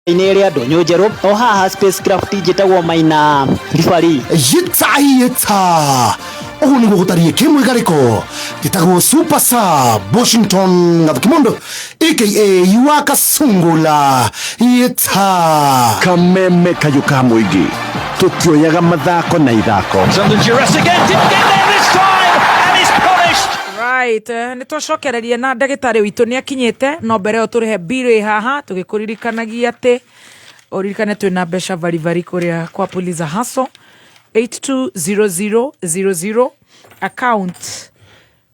Inĩ rĩa ndũnyũ njerũ o haha Spacecraft njĩtagwo Maina Ribari. Yĩta yĩta ũguo nĩguo gũtariĩ kĩmwĩgarĩko gĩtagwo Super Sub Washington Gathukimundu aka Wakasungula yĩta. Kameme kayũ ka mũingĩ tũtioyaga mathako na ithako. Under duress again, didn't get there this time, and is punished. Right, nä twacokereria na ndagätarä witå nä akinyä no mbere ĩyo tå rä he mbirä haha tå gä kå ririkanagia atä å ririkane twä na mbeca baribari kå rä a kwa Puliza Hustle 820000 account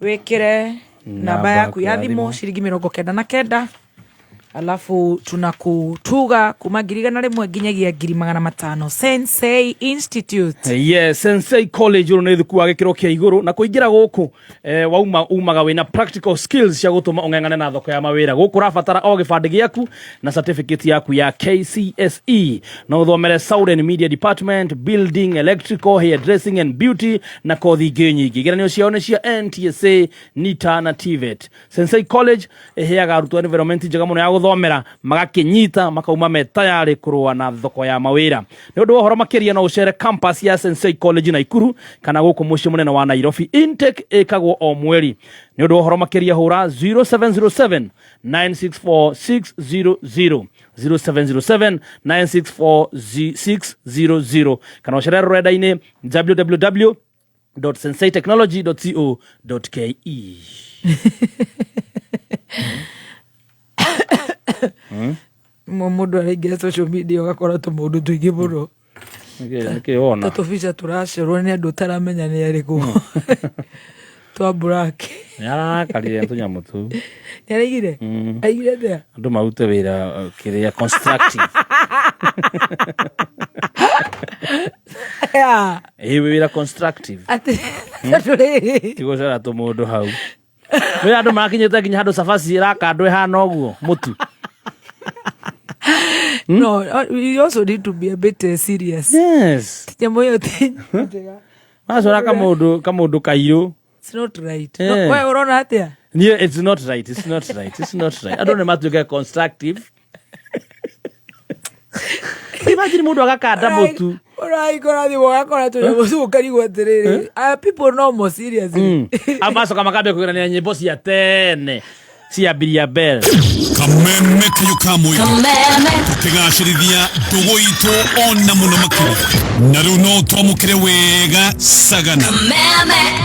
wä namba yaku ya thimå ciringi 99 alafu tunakutuga kuma 100,000 nginyagia 500,000. Sensei Institute. Yes, Sensei College uru nĩ thukuru wa gĩkĩro kĩa igũrũ na kũingĩra gũkũ wauma umaga wĩna practical skills cia gũtũma ũng'eng'ane na thoko ya mawĩra. Gũkũ ũrabatara o gĩbandĩ gĩaku na certificate yaku ya KCSE. No ũthomere Sound and Media Department, Building, Electrical, Hairdressing and Beauty na kothi ingĩ nyingĩ. Igeranio ciao nĩ cia NTSA, NITA na TVET. Sensei College ĩheaga arutwo environment njega mũno ya gũthomera, magakĩnyita makauma me tayarĩ kũrũa na thoko ya mawĩra. Nĩ ũndũ wa ũhoro makĩria no ũcere campus ya Sensei College Naikuru kana gũkũ mũciĩ mũnene wa Nairobi. Intake ĩkagwo o mweri. Nĩ ũndũ wa ũhoro makĩria hũra 0707 964 600, 0707 964 600 kana ũcere rũrenda-inĩ www.senseitechnology.co.ke. Mũndũ araingĩra social media ũgakora tũmaũndũ tũingĩ mũno. Nĩkĩ wona? Ta tũbica tũracerwo nĩ andũ ũtaramenya nĩ arĩkũ twa black. Nĩ arakarire tũnyamũ tũu. Nĩ araigire? Aigire atĩa? Andũ marute wĩra kĩrĩa constructive. Yeah. Ĩ wĩra constructive. Atĩ tondũ rĩrĩ Ti gũcora tũmũndũ hau. Wĩra andũ marakinyĩte nginya handũ cabaci ĩrakandwo ĩhana ũguo mũtu. No, we also need to be a bit serious. Yes. Nyamũ ĩyo ti njega. Macora kamũndũ kairũ. It's not right. Eh. No, we ũrona atĩa? Niĩ it's not right, it's not right, it's not right. Andũ nĩ matuĩke constructive. Imagine mũndũ agakanda mũtu. Ũraikora thimũ ũgakora tũnyamũ tũu ũkarigwo atĩrĩrĩ. Are people no more serious? Amacoka makambia kũgerania nyĩmbo cia tene cia Mbilia Bel. Kameme kayũ ka mũingĩ tũkĩgacĩrithia ndũgũ itũ ona mũno makĩria na rĩu no twamũkĩre wega sagana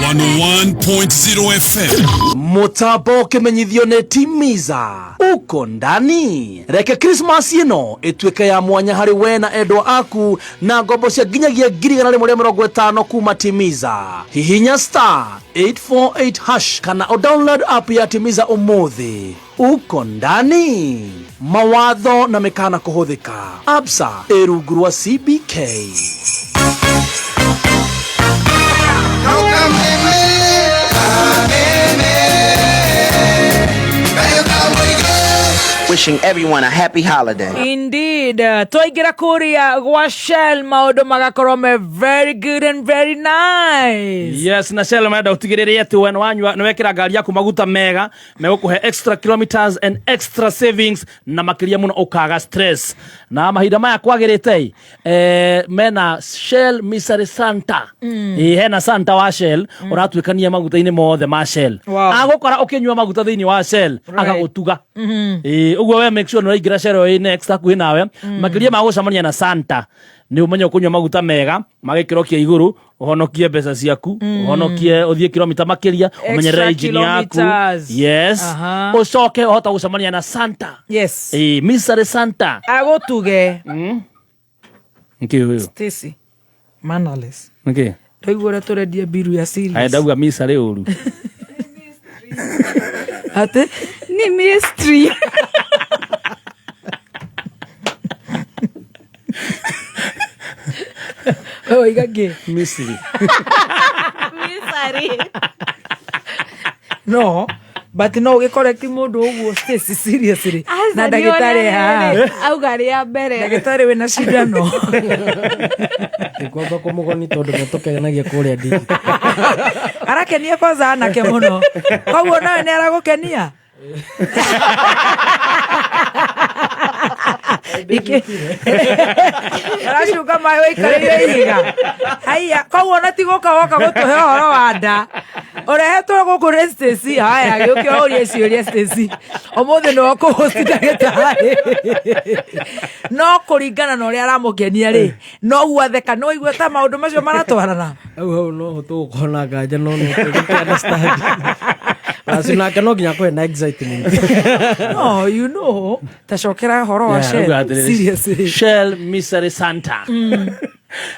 101.0 FM. Mũtambo ũkĩmenyithio nĩ Timiza uko ndani. Reke Christmas ĩno ĩtuĩke ya mwanya harĩ we na endwa aku na ngombo cia nginyagia 150,000 kuma Timiza. Hihinya star 848 hash kana o download app ya Timiza ũmũthĩ. Uko ndani. Mawatho na mĩkana kũhũthĩka. Absa ĩ rungu rwa CBK. Wishing everyone a happy holiday. Indeed, twaingĩra kũrĩa gwa Shell maũndũ magakorwo me very good and very nice. Yes, na Shell marenda ũtigĩrĩre atĩ we nĩwanyua nĩwekĩra ngari yaku maguta mega megũkũhe extra kilometers and extra savings na makĩria mũno ũkaga stress. Na mahinda maya kwagĩrĩte mena Shell Mystery Santa. Hena Santa wa Shell ũratuĩkania maguta-inĩ mothe ma Shell. Wow. Agũkora ũkĩnyua maguta thĩinĩ wa Shell agagũtuga. Ũguo we make sure nĩũraingĩra Shell ĩyo ĩ next hakuhĩ nawe. Makĩria ma gũcemania na Santa nĩ ũmenye ũkũnyua maguta mega ma gĩkĩro kĩa igũrũ, ũhonokie mbeca ciaku, ũhonokie ũthiĩ kilomita makĩria, ũmenyerere engine yaku. Kilometers. Yes. Aha. Ũcoke ũhota gũcemania na Santa. Yes. Mystery Santa. Agũtuge. Nĩkĩ ũyũ? Stacy. Mannerless. Nĩkĩ? Ndaigua ũrĩa tũrendia mbiru ya Aya serious. ndauga mystery ũru. Atĩ? Ni mystery. Wewe waiga kĩ? Mystery. Mystery. No, but no ũgĩcorrect mũndũ ũguo Stacy seriously. Na ndagĩtarĩ haha. Auga rĩa mbere. Ndagĩtarĩ wĩna cindano. Kwamba kũmũgoni tondũ nĩtũkenagia kũrĩa digital. Arakenia kwanza anake mũno. Koguo nawe nĩ aragũkenia? Aracunga maĩ waikarĩire ihiga. Haiya, koguo ona ti gũka woka gũtũhe ũhoro wa nda. Ũrehetwo gũkũ nĩ Stacy. Haya, gĩũke ũrie ciũria Stacy. Ũmũthĩ nĩwe ũkũhost ndagĩtarĩ. No kũringana na ũrĩa aramũkenia rĩ, noguo atheka, nĩ waigua ta maũndũ macio maratwarana. Hau hau no ho tũgũkorwo na nganja no no tũgĩte understand. Acio nake no nginya kũhe na excitement. No, you know, ta cokera ũhoro wa Yeah, Shell. rauga atĩrĩrĩ, Seriously. Shell Misery Santa.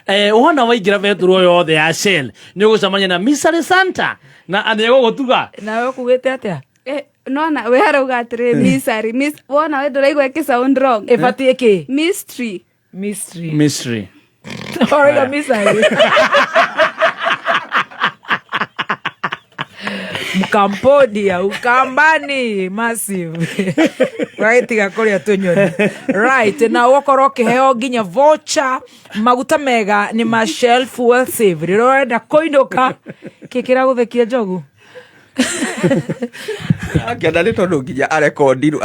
Eh, wona waingĩra betũrũ yothe ya Shell nĩ ũgũcemania na Misery Santa na nĩ egũgũtuga. Nawe ũkugĩte atĩa? Eh, nona we arauga atĩrĩ misery mis wona we ndũraigua ĩkĩ sound wrong. Ĩbatiĩ kĩ? Mystery. Mystery. Mystery. Ũrauga misery. Mkambodia, Ukambani, massive. Wagĩtiga kũrĩa tũnyoni. Right, na ũgakorwo ũkĩheo nginya voucher, maguta mega nĩ ma Shell Fuel Save. Rĩrĩa ũrenda kũinũka, kĩ kĩragũthekia njogu? Akĩenda nĩ tondũ nginya arekondirwo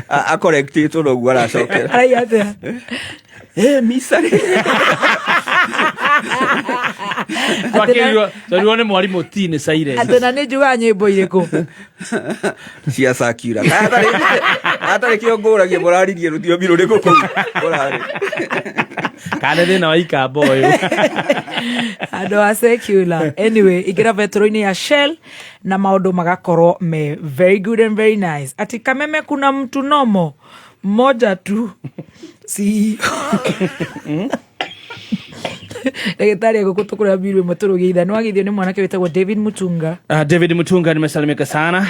akorektĩtwo noguo aracokera. Araiga atĩa? Eh, misery. Twerirwo nĩ mwarimũ T nĩ silence. Atĩ na nĩ njugaga nyĩmbo irĩkũ? Cia Shakira. Hatarĩ kĩo ngũragia mũraririe rũthiomi rũrĩkũ kũu mũrarĩ. Kana thĩna wa ikamba ũyũ. Andũ a secular. Anyway, ingĩra betũrũ-inĩ ya Shell na maũndũ magakorwo me very good and very nice. Ati Kameme kuna mtu nomo moja tu si ndagĩtarĩ egũkũ tũkũrĩa mbiru ĩmwe tũrũgie itha nĩ wagithio nĩ mwanake wĩtagwo David Mutunga. David Mutunga nimesalimika sana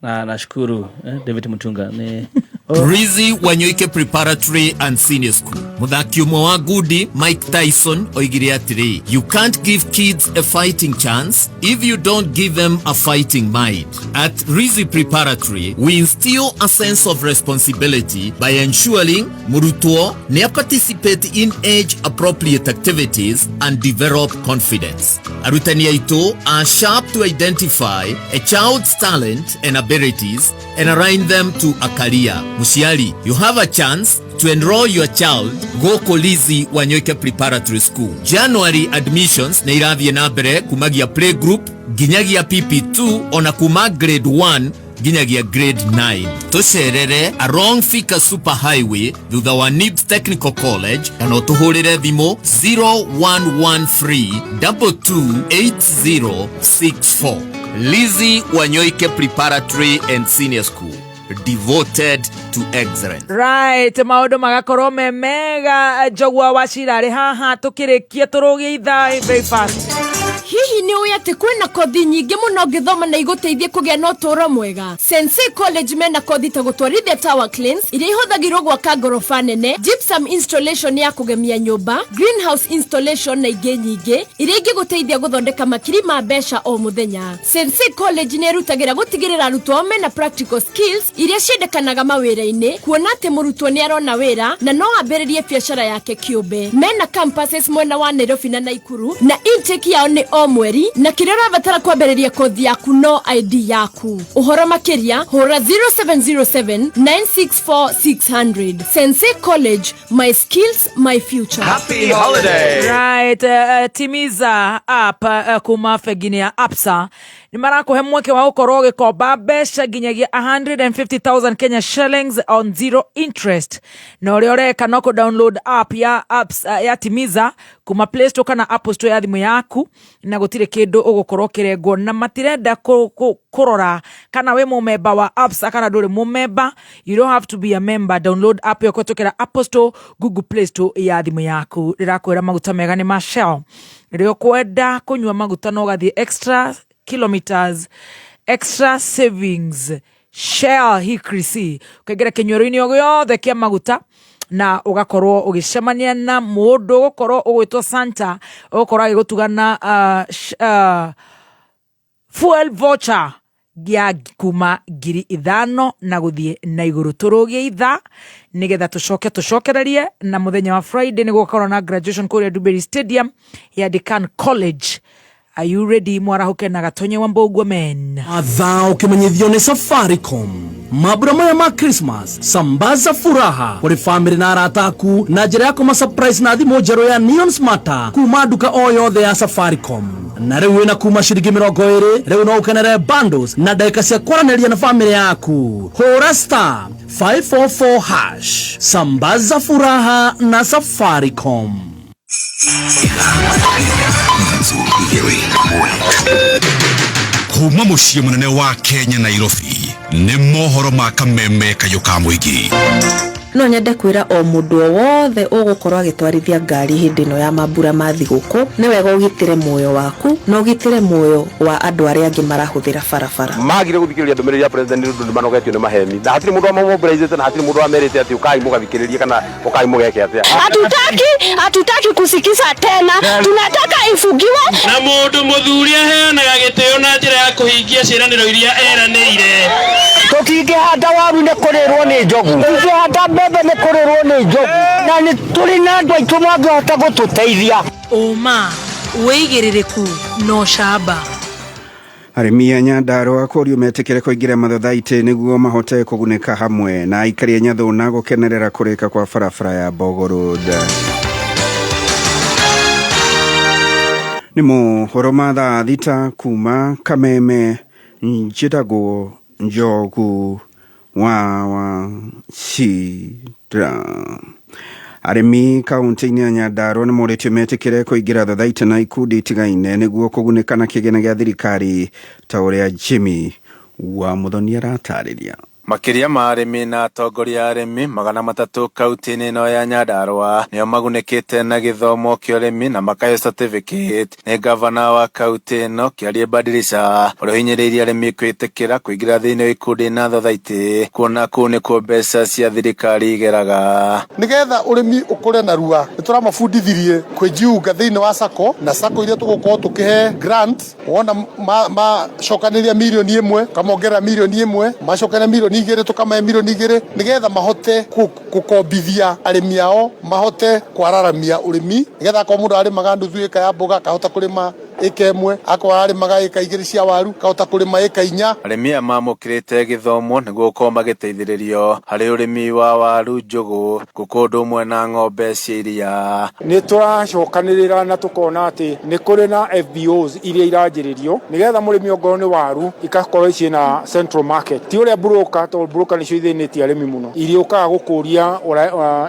na nashukuru David Mutunga ni Rizzy Wanyoike Preparatory and Senior School. Mũthaki ũmwe wa ngundi Mike Tyson oigire atĩrĩ, You can't give kids a fighting chance if you don't give them a fighting mind. At Rizzy Preparatory, we instill a sense of responsibility by ensuring mũrutwo nĩ participate in age appropriate activities and develop confidence. Arutani aitũ are sharp to identify a child's talent and abilities and align them to a career. Mũciari, you have a chance to enroll your child gũkũ Lizzy Wanyoike Preparatory School. January admissions nĩ irathiĩ na mbere kumagia playgroup nginyagia PP2 ona kuma grade 1 nginyagia grade 9. Tũcerere along Thika Super Highway thutha wa Nibs Technical College kana ũtũhũrĩre thimũ 0113 228064. Lizzy Wanyoike Preparatory and Senior School, devoted to excellence. Right, maũndũ magakorwo me mega. Njogua wa Cira arĩ haha tũkĩrĩkia tũrũgie ithaa very fast. Hihi nĩ ũĩ atĩ kwĩna kothi nyingĩ mũno ũngĩthoma na igũteithie kũgĩa na ũtũũro mwega? Sensei College mena kothi ta gũtwarithia tower cranes iria ihũthagĩrwo gwaka ngoroba nene, gypsum installation ya kũgemia nyũmba, greenhouse installation na ingĩ nyingĩ iria ingĩgũteithia gũthondeka makiri ma mbeca o mũthenya. Sensei College nĩ ĩrutagĩra gũtigĩrĩra arutwo ao mena practical skills iria ciendekanaga mawĩra-inĩ, kuona atĩ mũrutwo nĩ arona wĩra na no ambĩrĩrie biacara yake kĩũmbe. Mena campuses mwena wa Nairobi na Naikuru na intake yao nĩ o mweri na kĩrĩa ũrabatara kwambĩrĩria kothi yaku no ID yaku. Ũhoro makĩria hũra 0707 964 600. Sensei College, my skills, my future. Happy holiday. Right, Timiza app kuma bengi-inĩ ya Absa nĩ marakũhe mweke wa gũkorwo ũgĩkomba mbeca nginyagia 150,000 Kenya shillings on zero interest, na ũrĩa ũreka no kũ download app ya apps ya Timiza kuma Play Store kana Apple Store ya thimũ yaku, na gũtirĩ kĩndũ ũgũkorwo ũkĩrengwo, na matirenda kũrora kana wĩ mũmemba wa Absa kana ndũrĩ mũmemba. You don't have to be a member. Download app ĩyo kũhetũkĩra Apple Store, Google Play Store ya thimũ yaku. Rĩrakwĩra maguta mega nĩ ma Shell. Rĩrĩa ũkwenda kũnyua maguta no ũgathiĩ extra kilometers, extra savings, Shell Hicrisy, ũkaingĩra kĩnyuĩro-inĩ o gĩothe kĩa maguta na ũgakorwo ũgĩcemania na mũndũ ũgũkorwo ũgwĩtwo Santa, ũgũkorwo agĩgũtuga na fuel voucher ya kuma 5,000 na gũthiĩ na igũrũ. Tũrũgie ithaa nĩgetha tũcoke tũcokererie na mũthenya wa Friday nĩ gũgakorwo na graduation kũrĩa Duberi Stadium ya Decan College. Are you ready? Mwarahuke na Gatonye wa Mbogwa men. Mathaa ũkĩmenyithio nĩ Safaricom. Mambura maya ma Christmas, sambaza furaha kũrĩ famĩlĩ na arata aku na njĩra ya kũma surprise na thimũ njerũ ya Neon Smarter kuma nduka o yothe ya Safaricom. Na rĩu wĩna kuma ciringi 20, rĩu no ũkenere bundles na ndagĩka cia kwaranĩria na famĩlĩ yaku. Hũra star 544 hash. Sambaza furaha na Safaricom. Kuma muciĩ mũnene wa Kenya Nairobi nĩ mohoro ma kameme kayũ ka mũingĩ. No nyende kwĩra o mũndũ o wothe ũgũkorwo agĩtwarithia ngari hĩndĩ ĩno ya mambura ma thigũkũ, nĩ wega ũgitĩre muoyo waku na ũgitĩre muoyo wa andũ arĩa angĩ marahũthĩra barabara. Magire guthikiriria ndumiriri ya president nĩ ũndũ nĩmanogetio nĩ maheni, na hatirĩ mũndũ wamamobilizĩte, na hatirĩ mũndũ wamerĩte atĩ ũkai mũgathikĩrĩrie kana ũkai mũgeke atĩa. Hatutaki kusikiza tena, tunataka ifugiwe. Na mũndũ mũthuri aheanaga gĩtĩo na njĩra ya kũhingia ciĩranĩro iria eranĩire. Tũtingĩhanda waru nĩ kũrĩrwo nĩ njogu, tũtingĩhanda mbembe nĩ kũrĩrwo nĩ njogu, na nĩ tũrĩ na andũ aitũ mangĩhota gũtũteithia. Ũma, wĩigĩrĩrĩku na ũcamba. Arĩmi a Nyandarũa kũrio metĩkĩre kũingĩra mathathaitĩ nĩguo mahote kũgunĩka hamwe na aikari a Nyathũna gũkenerera kũrĩka kwa barabara ya Mbogo Road. Nĩ mohoro ma thaa 6 kuma Kameme, njĩtagwo Njogu wa Wachira. Arĩmi kaunti-inĩ ya Nyandarũa nĩ morĩtio metĩkĩre kũingĩra thathaitĩ na ikundi itigaine nĩguo kũgunĩka na kĩgĩna gĩa thirikari ta ũrĩa Jimmy wa Muthoni aratarĩria. Makĩria ma arĩmi na atongoria a arĩmi 300 kaunti-inĩ ĩno ya Nyandarũa nĩo magunĩkĩte na gĩthomo kĩa ũrĩmi na makaheo certificate nĩ gavana wa kaunti ĩno Kĩarie Badilisha, ũrĩa ũhinyĩrĩirie arĩmi kwĩtĩkĩra kũingĩra thĩinĩ wa ikundi na thathaitĩ kuona kũu nĩkuo mbeca cia thirikari igeraga. Nĩgetha ũrĩmi ũkũre narua nĩ tũramabundithirie kwĩjiunga thĩinĩ wa sacco, na sacco iria tũgũkorwo tũkĩhe grant, wona macokanĩria mirioni 1 kamongerera mirioni 1, macokanĩria mirioni 2 tukamahe mirioni 2, nigetha mahote kukombithia arĩmi ao, mahote kwararamia ũrĩmi, nigetha akorwo mũndũ arĩmaga nuthu ĩka ya mboga akahota kũrĩma ĩka 1, akorwo ararĩmaga ĩka 2 cia waru akahota kũrĩma ĩka 4. Arĩmi aya mamũkĩrĩte gĩthomo nĩguo gũkorwo magĩteithĩrĩrio harĩ ũrĩmi wa waru, njũgũ, ngũkũ ũndũ ũmwe na ng'ombe cia iria. Nĩ tũracokanĩrĩra na tũkona atĩ nĩ kũrĩ na FBOs iria iranjĩrĩrio nĩgetha mũrĩmi ongorwo nĩ waru ikakorwo ciĩna central market, ti ũrĩa broker, tondũ broker nĩcio ithĩnĩtie arĩmi mũno, iria ũkaga gũkũria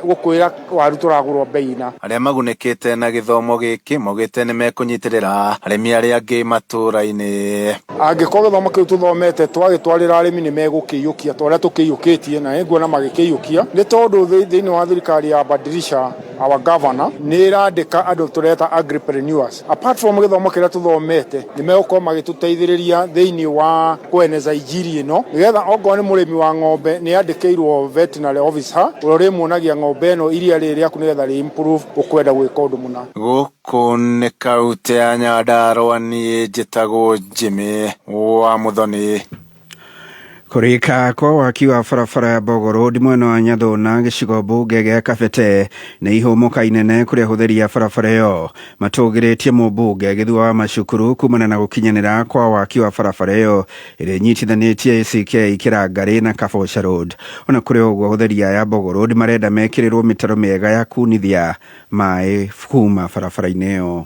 gũkwĩra waru tũragũrwo bei na. Arĩa magunĩkĩte na gĩthomo gĩkĩ maugĩte nĩ mekũnyitĩrĩra arĩmi arĩa angĩ matũũra-inĩ. Angĩkorwo gĩthomo kĩu tũthomete twagĩtwarĩra arĩmi nĩ megũkĩiyũkia ta ũrĩa tũkĩiyũkĩtie, na nĩnguona magĩkĩiyũkia, nĩ tondũ thĩinĩ wa thirikari ya Badilisha our governor nĩ ĩrandĩka andũ tũreta agripreneurs. Apart from gĩthomo kĩrĩa tũthomete, nĩ megũkorwo magĩtũteithĩrĩria thĩinĩ wa kweneza injiri ĩno, nĩgetha ongorwo nĩ mũrĩmi wa ng'ombe nĩ andĩkĩirwo veterinary officer ũrĩa ũrĩmuonagia ng'ombe ĩno iria rĩrĩ rĩaku nĩgetha rĩ improve ũkwenda gwĩka ũndũ mũna. Gũkũ nĩ kaunti ya Nyandarũa, niĩ njĩtagwo Jimmy wa Muthoni. Kũrĩka kwa waki wa barabara ya Mbogo Road mwena wa Nyathũna gĩcigo mbunge gĩa Kabete nĩ ihũmũka inene kũrĩa ahũthĩri a barabara ĩyo matũgĩrĩtie mũmbunge Gĩthua wa Macukuru kumana na gũkinyanĩra kwa waki wa barabara ĩyo ĩrĩa ĩnyitithanĩtie ACK Kĩrangarĩ na Kabocha Road. Ona kũrĩ ũguo ahũthĩri aya Mbogo Road marenda mekĩrĩrwo mĩtaro mĩega ya kunithia maĩ kuma barabara-inĩ ĩyo.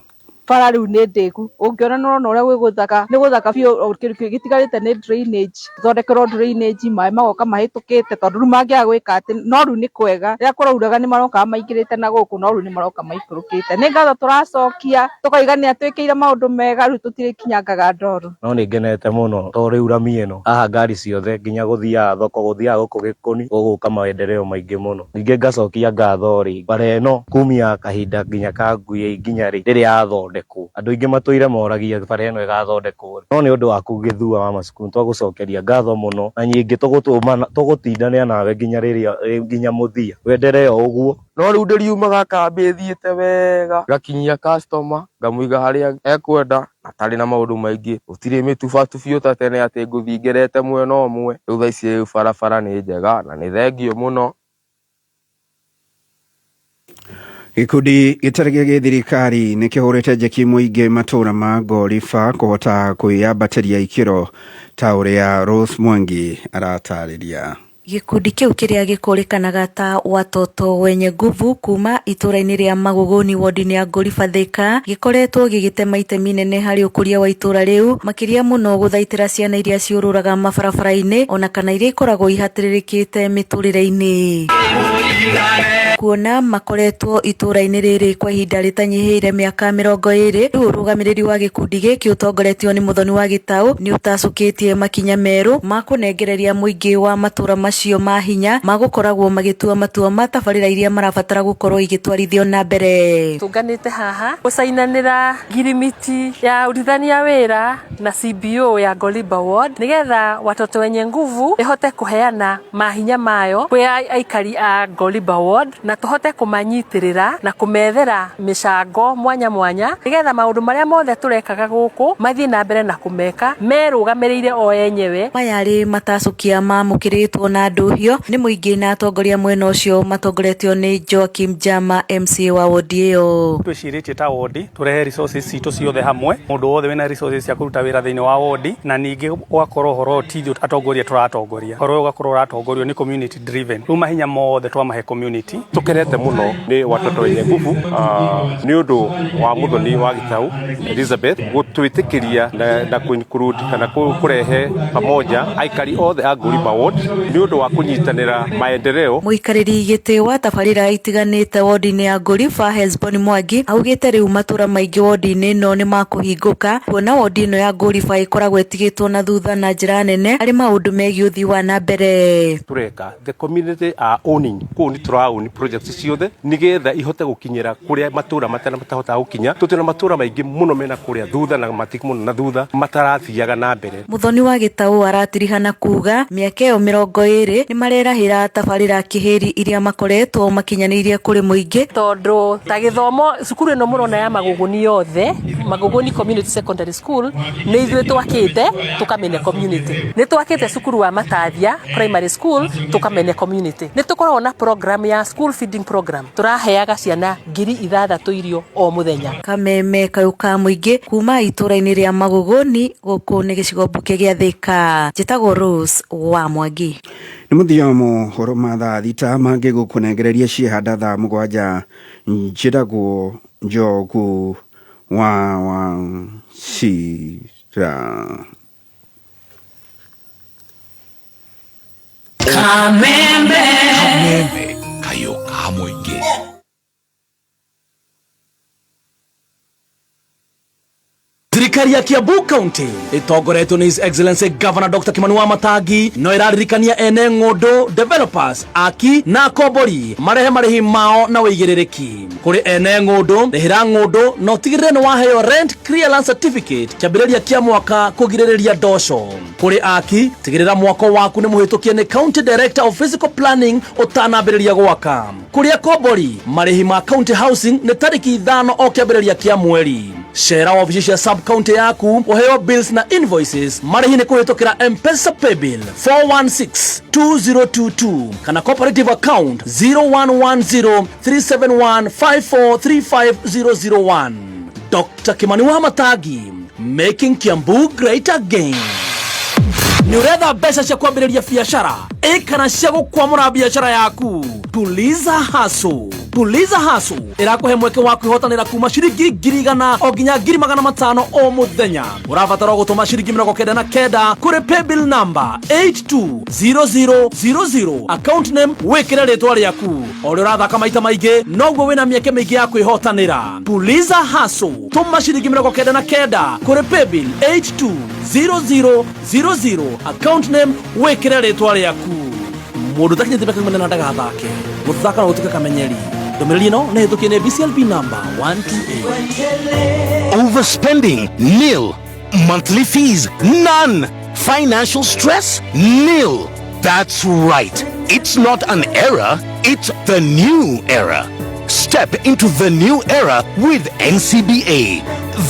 Bara rĩu nĩ ndĩku, ũngĩona nĩũrona ũrĩa gwĩ gũthaka, nĩ gũthaka biũ, kĩndũ gĩtigarĩte nĩ drainage, thondekerwo drainage, maĩ magoka mahĩtũkĩte, tondũ rĩu mangĩaga gwĩka atĩ, no rĩu nĩ kwega, rĩrĩa kũrauraga nĩ marokaga maingĩrĩte na gũkũ, no rĩu nĩ maroka maikũrũkĩte. Nĩ ngatho tũracokia, tũkauga nĩ atwĩkĩire maũndũ mega, rĩu tũtirĩkinyangaga ndoro. No nĩ ngenete mũno tondũ rĩu rami ĩno haha ngari ciothe nginya gũthiaga thoko, gũthiaga gũkũ Gĩkũni, gũgũka maendeleo maingĩ mũno. Ningĩ ngacokia ngatho rĩ, bara ĩno kumia kahinda nginya ka ngui nginya rĩ rĩrĩa yathondekwo, andũ aingĩ matũire moragia bara ĩno ĩgathondekwo rĩ. No nĩ ũndũ waku Gĩthua wa Macukuru twagũcokeria ngatho mũno, na nyingĩ tũgũtindanĩa nawe nginya rĩrĩa nginya mũthia, wenderee o ũguo. No rĩu ndĩriumaga kambĩ ĩthiĩte wega, ngakinyia customer ngamũiga harĩa ekwenda na atarĩ na maũndũ maingĩ, gũtirĩ mĩtubatubio ta tene atĩ ngũthiĩ ngerete mwena ũmwe. Rĩu thaa ici rĩu barabara nĩ njega na nĩ thengio mũno. Gĩkundi gĩtarĩ gĩa gĩthirikari nĩ kĩhũrĩte njeki mũingĩ matũũra ma Ngoriba kũhota kwĩyambatĩria ikĩro ta ũrĩa Rose Mwangi aratarĩria. Gĩkundi kĩu kĩrĩa gĩkũrĩkanaga ta Watoto Wenye Nguvu kuma itũra-inĩ rĩa Magũgũni wodi-inĩ ya Ngoriba Thika gĩkoretwo gĩgĩtema itemi nene harĩ ũkũria wa itũra rĩu, makĩria mũno gũthaitĩra ciana iria ciũrũraga mabarabara-inĩ ona kana iria ikoragwo ihatĩrĩrĩkĩte mĩtũrĩre-inĩ. Kuona makoretwo itũra-inĩ rĩrĩ kwa ihinda rĩtanyihĩire mĩaka 20, rĩu ũrũgamĩrĩri wa gĩkundi gĩkĩ ũtongoretio nĩ Mũthoni wa Gĩtaũ nĩ ũtacũkĩtie makinya merũ ma kũnengereria mũingĩ wa matũra macio ma hinya ma gũkoragwo magĩtua matua ma tabarĩra iria marabatara gũkorwo igĩtwarithio na mbere. Tũnganĩte haha gũcainanĩra ngirimiti ya ũrutithania wĩra na CBO ya Ngoliba Ward nĩgetha Watoto Wenye Nguvu ĩhote kũheana mahinya mayo kwĩ aikari a Ngoliba Ward na tũhote kũmanyitĩrĩra na kũmethera mĩcango mwanya mwanya nĩgetha maũndũ marĩa mothe tũrekaga gũkũ mathiĩ na mbere na kũmeka merũgamĩrĩire o enyewe. Maya arĩ matacũkia mamũkĩrĩtwo na ndũhio nĩ mũingĩ na atongoria mwena ũcio matongoretio nĩ Joakim Jama MCA wa wodi ĩyo. Twĩcirĩtie ta wodi tũrehe resources citũ ciothe hamwe, mũndũ wothe wĩna resources cia kũruta wĩra thĩinĩ wa wodi, na ningĩ ũgakorwo ũhoro ũyũ ti ithuĩ atongoria tũratongoria, ũhoro ũyũ ũgakorwo ũratongorio nĩ community driven, rĩu mahinya mothe twamahe community. Tũkenete mũno nĩ Watoto Wenye Nguvu nĩ ũndũ wa Mũthoni wa Gĩtaũ Elizabeth gũtwĩtĩkĩria na kũ-include kana kũrehe pamoja aikari othe a Ngoriba Ward nĩ ũndũ wa kũnyitanĩra maendeleo. Mũikarĩri gĩtĩ wa tabarĩra itiganĩte wodi-inĩ ya Ngoriba Hesbon Mwangi augĩte rĩu matũra maingĩ wodi-inĩ ĩno nĩ makũhingũka kuona wodi ĩno ya Ngoriba ĩkoragwo ĩtigĩtwo na thutha na njĩra nene harĩ maũndũ megiĩ ũthii wa na mbere. Tũreka the community are owning kũu nĩ tũra own projects ciothe nĩgetha ihote gũkinyĩra kũrĩa matũra matahotaga gũkinya. Tũtĩ na matũra maingĩ mũno mena kũrĩa thutha na mati mũno na thutha matarathiaga na mbere. Mũthoni wa Gĩtaũ aratirihana kuga mĩaka ĩyo 20 nĩ marerahĩra tabarĩra kĩhĩri iria makoretwo makinyanĩirie kũrĩ mũingĩ. Tondũ ta gĩthomo cukuru ĩno mũrona ya Magũgũni yothe, Magũgũni Community Secondary School nĩ ithuĩ twakĩte tũkamene community. Nĩ twakĩte cukuru wa Matathia Primary School tũkamene community. Nĩ tũkoragwo na program ya school feeding program, tũraheaga ciana 6,000 irio o mũthenya. Kameme kayũ ka mũingĩ kuma itũra-inĩ rĩa Magũgũni gũkũ nĩ gĩcigo mbunge gĩa Thika. Njĩtagwo Rose wa Mwangi. Nĩ mũthia wa mohoro ma thaa 6 mangĩ gũkũnengereria ciehanda thaa 7. Njĩtagwo Njogu wa Wachira. Kameme. Kameme kayo ka mũingĩ. Thirikari ya Kiambu County ĩtongoretio nĩ His Excellency Governor Dr. Kimani Wamatangi no ĩraririkania ene ng'ũndũ, developers, aki na akombori marehe marĩhi mao na ũigĩrĩrĩki. Kũrĩ ene ng'ũndũ, rĩhĩra ng'ũndũ na ũtigĩrĩre nĩ waheo rent clearance certificate kĩambĩrĩria kĩa mwaka kũgirĩrĩria ndoco. Kũrĩ aki, tigĩrĩra mwako waku nĩ mũhĩtũkie nĩ County Director of Physical Planning ũtanambĩrĩria gwaka. Kũrĩ akombori, marĩhi ma county housing nĩ tarĩki 5 o kĩambĩrĩria kĩa mweri. Cera wabici cia sub county yaku ũheo bills na invoices. Marĩhi nĩ kũhĩtũkĩra M-Pesa paybill 4162022 kana cooperative account 01103715435001. Dr. Kimani Wamatangi, making Kiambu great again. Nĩ ũretha mbeca cia kwambĩrĩria biacara ĩ kana cia gũkwamũra biacara yaku? Tuliza Hustle. Tuliza Hustle ĩrakũhe mweke wa kwĩhotanĩra kuma ciringi 100,000 o nginya 500,000 o mũthenya. Ũrabatara gũtũma ciringi 99 kũrĩ paybill number 820000, account name wĩkĩre rĩtwa rĩaku. O ũrĩa ũrathaka maita maingĩ noguo wĩna mĩeke mĩingĩ ya kwĩhotanĩra. Tuliza Hustle, tũma ciringi 99 kũrĩ paybill 820000, account name wĩkĩre rĩtwa rĩaku. Mũndũ ũtakinyĩtie mĩaka 18 ndagathake. Gũthaka no gũtuĩke kamenyeri. Ndũmĩrĩri ĩno nĩ hĩtũkie nĩ BCLB number 128. Overspending, nil. Monthly fees, none. Financial stress, nil. That's right. It's not an era, it's the new era. Step into the new era with NCBA.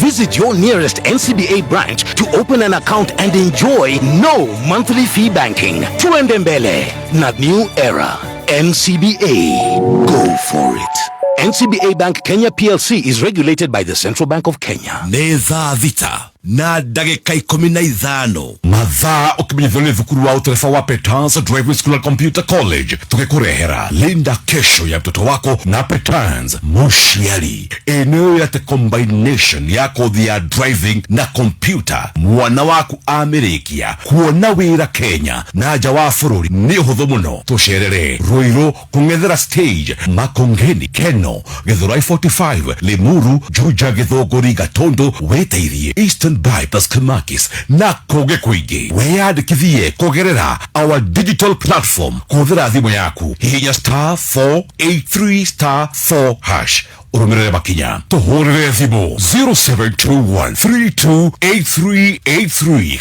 Visit your nearest NCBA branch to open an account and enjoy no monthly fee banking. Tuende mbele na new era. NCBA. Go for it. NCBA Bank Kenya PLC is regulated by the Central Bank of Kenya. Nĩ thaa 6 na ndagĩka 15 mathaa ũkĩmenyithio nĩ thukuru wa ũtereba wa Petans Driving School and Computer College tũgĩkũrehera linda kesho ya mtoto wako na Petans mũciari eneo yate combination ya kothi ya driving na computer mwana waku amĩrĩkia kuona wĩra Kenya na nja wa bũrũri nĩ ũhũthũ mũno tũcerere Ruiru kũng'ethera stage Makongeni Keno Githurai 45 Limuru Juja Githũngũri Gatundu wĩteithie Eastern Bypass Kamakis na kũngĩ kũingĩ wĩyandĩkithie kũgerera our digital platform kũhũthĩra thimũ yaku hihinya star 483 star 4 hash ũrũmĩrĩre makinya tũhũrĩre thimũ 0721 328383.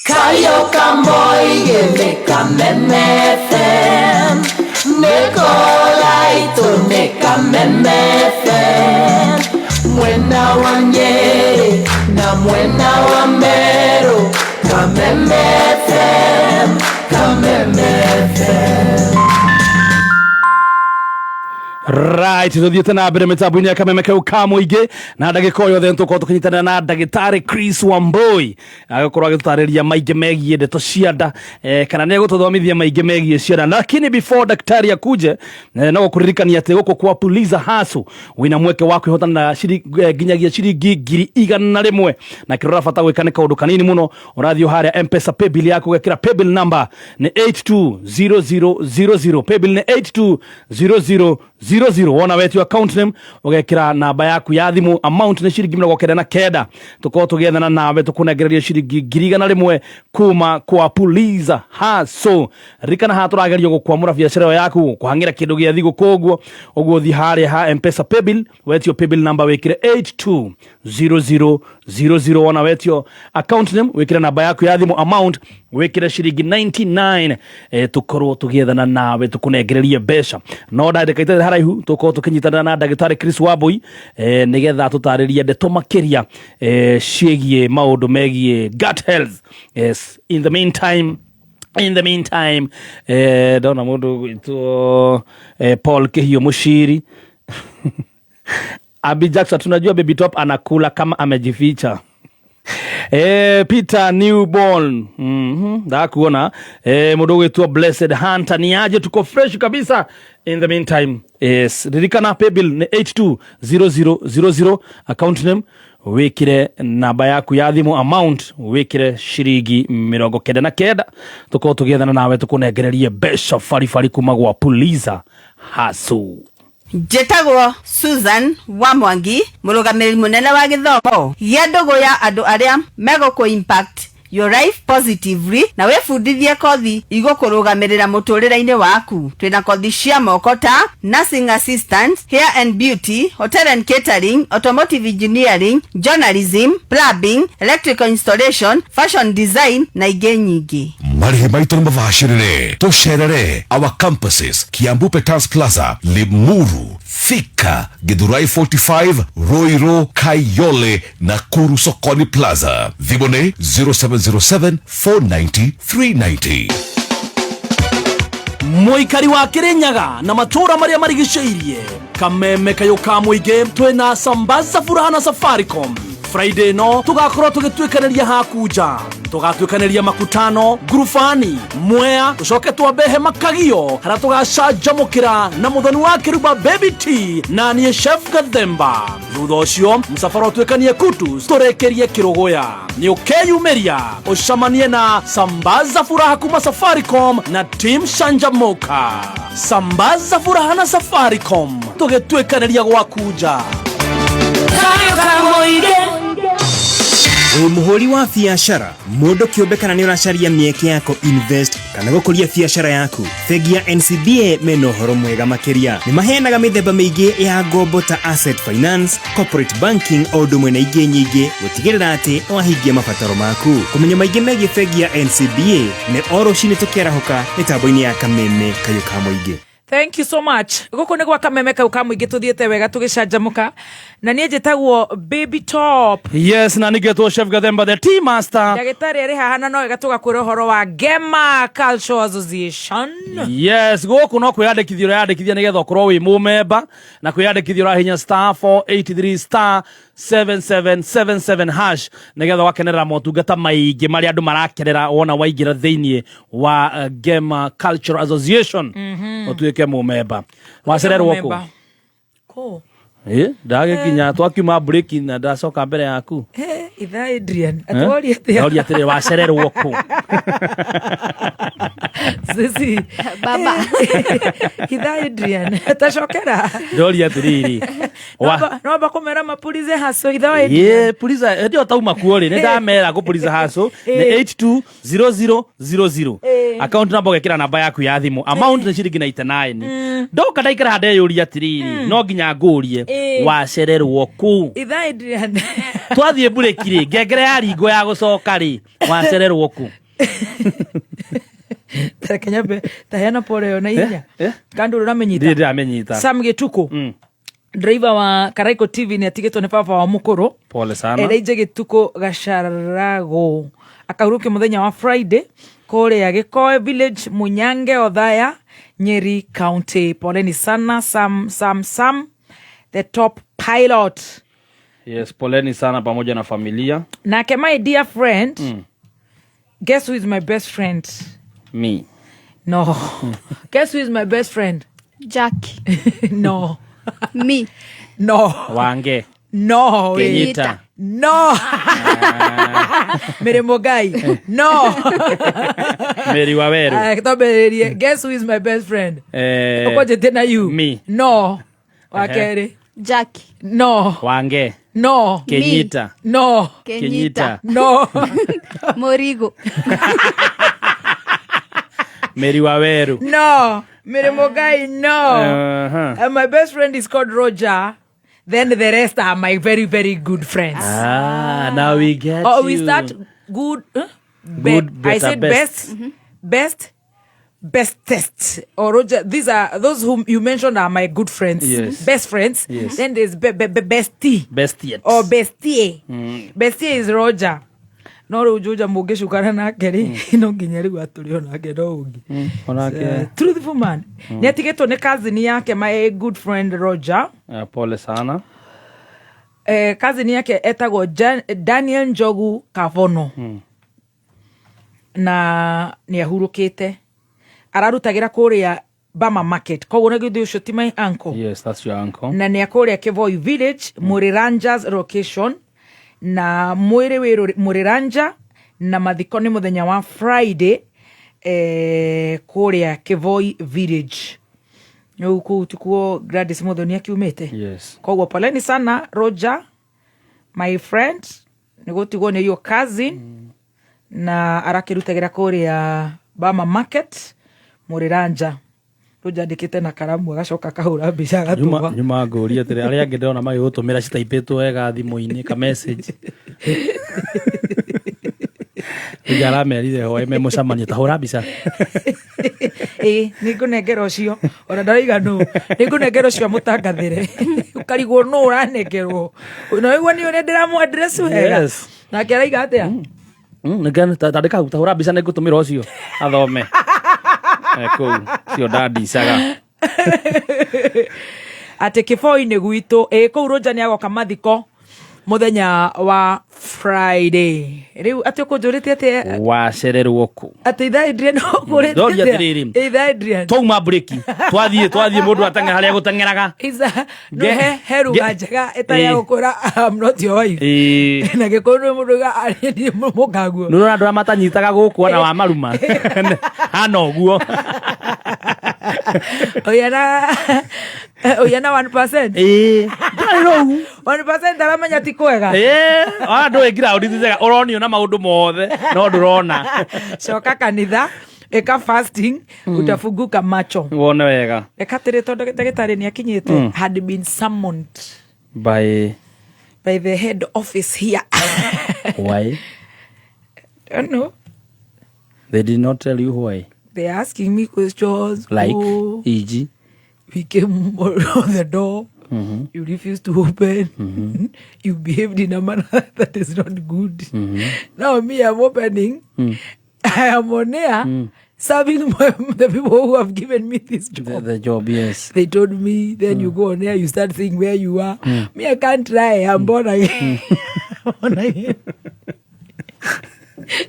Kayũ Moige nĩ Kameme FM nĩ kũraitũ nĩ Kameme FM mwena wa Nyeri na mwena wa Meru Kameme FM Kameme FM. Right, tuthiĩte na mbere mĩtambo-inĩ ya Kameme kau ka mũingĩ na ndagĩka o yothe nĩtũkorwo tũkĩnyitanĩra na ndagĩtarĩ Chris Wambui agĩkorwo agĩtũtarĩria maingĩ megiĩ ndeto cia nda, kana nĩ egũtũthomithia maingĩ megiĩ cia nda. Lakini before daktari akuje, no gũkũririkania atĩ gũkũ kwa Puliza Hustle wĩna mweke wa kwĩhotana na nginyagia ciringi 100,000 na kĩrĩa ũrabata gwĩka nĩ kaũndũ kanini mũno. Ũrathiĩ harĩa M-Pesa paybill yaku ũgekĩra paybill number nĩ 820000, paybill nĩ 820000. Wona wetio account name ũgekĩra namba yaku ya thimũ, amount nĩ ciringi 99, tũkorwo tũgĩethana nawe tũkũnengereria ciringi 100,000 kuma kwa Puliza Hustle. Ririkana haha tũragerio gũkwamũra biacara ĩyo yaku kũhang'ĩra kĩndũ gĩa thigũkũ ũguo ũguo thiĩ harĩa ha M-Pesa paybill wetio paybill number wĩkĩre 820000. Wona wetio account name wĩkĩre namba yaku ya thimũ, amount wĩkĩre ciringi 99, tũkorwo tũgĩethana nawe tũkũnengererie mbeca. No ndagĩka itarĩ haraihu tũkorwo tũkĩnyitanĩra na ndagĩtarĩ Chris Wambui, nĩgetha tũtarĩrie ndeto makĩria, ciĩgiĩ maũndũ megiĩ gut health. Yes, in the meantime, ndona mũndũ gwĩtwo Paul Kĩhiũ Mũciri. Abi Jackson, tunajua Baby Top anakula kama amejificha. Peter Newborn, ndakuona. Mũndũ ũgwĩtwo Blessed Hunter, ni aje, tuko fresh kabisa. In the meantime, yes, ririkana paybill nĩ 820000, account name wĩkĩre namba yaku ya thimũ, amount wĩkĩre ciringi 99, tũkorwo tũgĩethana nawe tũkũnengererie mbeca baribari kuma gwa Puliza Hustle. Njĩtagwo Susan wa Mwangi, mũrũgamĩrĩri mũnene wa gĩthomo gĩa ndũgũ ya andũ arĩa megũkũ impact your life positively na wĩbundithie kothi igũkũrũgamĩrĩra mũtũrĩre-inĩ waku. Twĩna kothi cia moko ta nursing assistant, hair and beauty, hotel and catering, automotive engineering, journalism, plumbing, electrical installation, fashion design na ingĩ nyingĩ. Marĩhi maitũ nĩ mabacĩrĩre tũcerere our campuses Kiambu Petans Plaza, Limuru, Thika, Githurai 45, Ruiru, Kayole, Nakuru Sokoni Plaza. Thimũ nĩ 0707 490 390. Mũikari wa Kĩrĩnyaga na matũũra marĩa marigicĩirie, Kameme kayũ ka mũingĩ twĩna sambaza furaha na Safaricom. Friday no tũgakorwo tũgĩtuĩkanĩria hakunja, tũgatuĩkanĩria Makutano, Ngurubani, Mwea, tũcoke twambe hema Kagio harĩa tũgacanjamũkĩra na mũthoni wa Kĩruba Baby T na niĩ Chef Gathemba. Thutha ũcio mũcabara ũtuĩkanie Kutus tũrĩkĩrie Kĩrũgũya. Nĩ ũkeyumĩria ũcamanie na sambaza furaha kuma Safaricom na Team Shanjamuka. Sambaza furaha na Safaricom, tũgĩtuĩkanĩria gwakunja. Wĩ mũhũri wa biacara, mũndũ kĩũmbe, kana nĩ ũracaria mĩeke ya invest kana gũkũria biacara yaku, bengi ya NCBA mena ũhoro mwega makĩria. Nĩ maheanaga mĩthemba mĩingĩ ya ngombo ta asset finance, corporate banking o ũndũ ũmwe na ingĩ nyingĩ gũtigĩrĩra atĩ nĩwahingia mabataro maku. Kũmenya maingĩ megiĩ bengi ya NCBA nĩ o rũcinĩ tũkĩarahũka mĩtambo-inĩ ya Kameme kayũ ka mũingĩ. Thank you so much. Gũkũ nĩ gwa kameme kau ka mũingĩ, tũthiĩte wega tũgĩcanjamũka, na niĩ njĩtagwo Baby Top. Yes, na nĩgetwo Chef Gathemba the tea master. Ndagĩtarĩ arĩ haha na no wega tũgakwĩra ũhoro wa Gema Cultural Association. Yes, gũkũ no kwĩyandĩkithia ũreyandĩkithia nĩgetha ũkorwo wĩ mũmemba, na kwĩyandĩkithia ũrahinya star 483 star 7777 hash nĩgetha ũgakenerera motungata maingĩ marĩa andũ marakenera wona waingĩra thĩinĩ wa Gema Cultural Association. Ũtuĩke mũmemba. Wacererwo kũ? Mũmemba. Kũ? Ĩ, ndagĩkinya twakiuma break na ndacoka mbere yaku. Eh, itha Adrian, atworia atĩa? Ndaũria atĩrĩ, wacererwo kũ? Sisi. Baba. Itha Adrian, tacokera. Ndoria atĩrĩrĩ, Nomba kũmera mapulize haso itha wa Adrian. Ye, puliza hĩndĩ ĩyo tauma kuo rĩ, nĩ ndamera kũpuliza haco nĩ 820000. Account number ũgekĩra namba yaku ya thimũ, amount nĩ ciringi 99. Ndoka ndaikara haha ndeyũria atĩrĩrĩ, no nginya ngũrie, wacererwo kũ? Itha Adrian. Twathiĩ mburĩki rĩ, ngengere ya ringo ya gũcoka rĩ, wacererwo kũ? Reke nyambe taheana pole yo na ihenya. Eh? Kando ũramenyita. Ndirĩ ndĩramenyita. Sam Gĩtukũ. Driver wa Karaiko TV nĩ atigĩtwo nĩ baba wa mũkũrũ. Pole sana. Elijah Gĩtukũ Gacarago akahurũkio mũthenya wa Friday kũrĩa Gĩkoe Village, Munyange, Othaya, Nyeri County. Poleni sana Sam, Sam, Sam the top pilot. Yes, poleni sana pamoja na familia. Nake my dear friend, guess who is my best friend? Me. No. Guess who is my best friend? Jackie. No. Me. No. Wange. No. We. Kenyita. No. Mĩrĩmo Ngai. No. Mary Waweru. Aya, twambĩrĩrie. Guess who is my best friend? Ũkwanjĩtie na you. Me. No. Wa Ehe. kerĩ. Jackie. No. Wange. No. Kenyita. No. Kenyita. No. Morigo. Mary Waweru. No. Mĩrĩmo Ngai. No. My best friend is called Roger. Then the rest are my very, very good friends. Ah, now we get Oh, we you. start good. Huh? Good, I better, said best. best, best, bestest. Or Roger, these are those whom you mentioned are my good friends. Yes. Best friends. Yes. Then there's bestie. Best yet. Or bestie. Bestie is Roger. No rä u njå må ngä cukana nake rä no nginya rä u atå rä onake no å ngä Onake. Truthful man. Nä atigä two nä cousin yake, my good friend Roger. Ah, pole sana. Cousin yake etagwo Daniel Njogu Kavono. Na nä ahurå kä te ararutagä ra kå rä a Bama Market, koguo nä gä å cio ti my uncle. Yes, that's your uncle. Na nä akå rä a Kĩvoi Village, Mũrĩranjas location, na mwĩrĩ wĩ Mũrĩranja, na mathiko nĩ mũthenya wa Friday, kũrĩa Kĩvoi Village. Rĩu kũu tikuo Gladys Muthoni akiumĩte. Yes. Koguo poleni sana Roger, my friend, nĩ gũtigwo nĩ your cousin. Na arakĩrutagĩra kũrĩa Bama Market, Mũrĩranja. Roger andĩkĩte na karamu agacoka akahũra mbica agatũma. Nyuma ngũrie atĩrĩ, arĩa angĩ ndĩrona magĩgũtũmĩra citaipĩtwo wega thimũ-inĩ ka message. Rĩu aramerire hoe me mũcemanio, ta hũra mbica. Ĩ, nĩ ngũnengera ũcio ona ndaraiga nũ, nĩ ngũnengera ũcio amũtangathĩre, ũkarigwo nũ ũranengerwo, na ũigua nĩ ũrĩa ndĩramũ address wega. Yes. Nake araiga atĩa? Tandĩka hau, ta hũra mbica nĩ ngũtũmĩra ũcio athome. Kũu cio ndandicaga. Atĩ kĩboi-inĩ gwitũ, ĩ kũu Roger nĩ agoka mathiko mũthenya wa Friday. Rĩu atĩ ũkũnjũrĩtie atĩ Wacererwo kũ? Atĩ itha Adrian ũkũrĩtie Ndoria atĩa? atĩrĩrĩ. Itha Adrian. Twauma breki twathiĩ mũndũ ateng'era harĩa gũteng'eraga. Isa, no he ruga njega ĩtarĩ ya gũkwĩra I'm not your wife. Ĩĩ. Na gĩkũyũ nĩ mũndũ uga arĩ niĩ mũkaguo. Nĩ ũrona andũ arĩa matanyitaga gũkũ ona wa maruma hana ũguo. Ũyana 1%. Ĩĩ. Ndarĩ rũu. 1% aramenya ti kwega. Ĩĩ, ona ndũĩ ground ti njega, ũronio na maũndũ mothe no ndũrona. Coka kanitha, ĩka fasting, utafunguka macho. Wone wega. Reka atĩrĩ, tondũ ndagĩtarĩ nĩ akinyĩte, had been summoned By by the head office here. Why? Don't know. They did not tell you why. They are asking me questions. Like Oh. e.g. We came on the door. You refused to open. You behaved in a manner that is not good. Now me, I'm opening. I am on air serving the people who have given me this job. The job, yes. They told me, then you go on air, you start seeing where you are. Me, I can't try. I'm born again. Born again.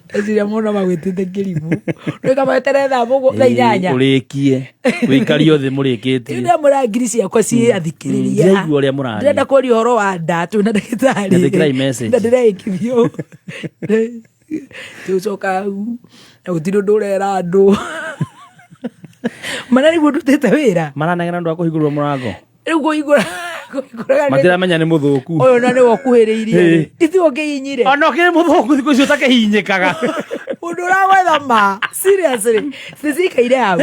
Eciria mũno magwĩtĩte kĩrimũ rĩka metere thaa thaa inyanya Ũrĩkie wĩikario thĩ mũrĩkĩtie. Ndĩramũra ngiri ciakwa ciĩ athikĩrĩria. Ndiraigua ũrĩa mũraria. Ndĩrenda kũria ũhoro wa nda twĩna ndagĩtarĩ. Nyandĩkĩrai message. Na ndĩreĩkithio tũcoka hau na gũtirĩ ũndũ ũrera andũ mana nĩguo ndutĩte wĩra. Maranegena ndũ wa kũhingũrwo mũrango. Rĩu kũhingũra kũhingũraga Matiramenya nĩ mũthũku. Ũyũ na nĩwe ũkuhĩrĩirie. Ĩĩ. Ithuĩ ũkĩhinyire. Ona ũkĩrĩ mũthũku thikũ icio ũtakĩhinyĩkaga. Mũndũ ũragwetha ma seriously cicikaire hau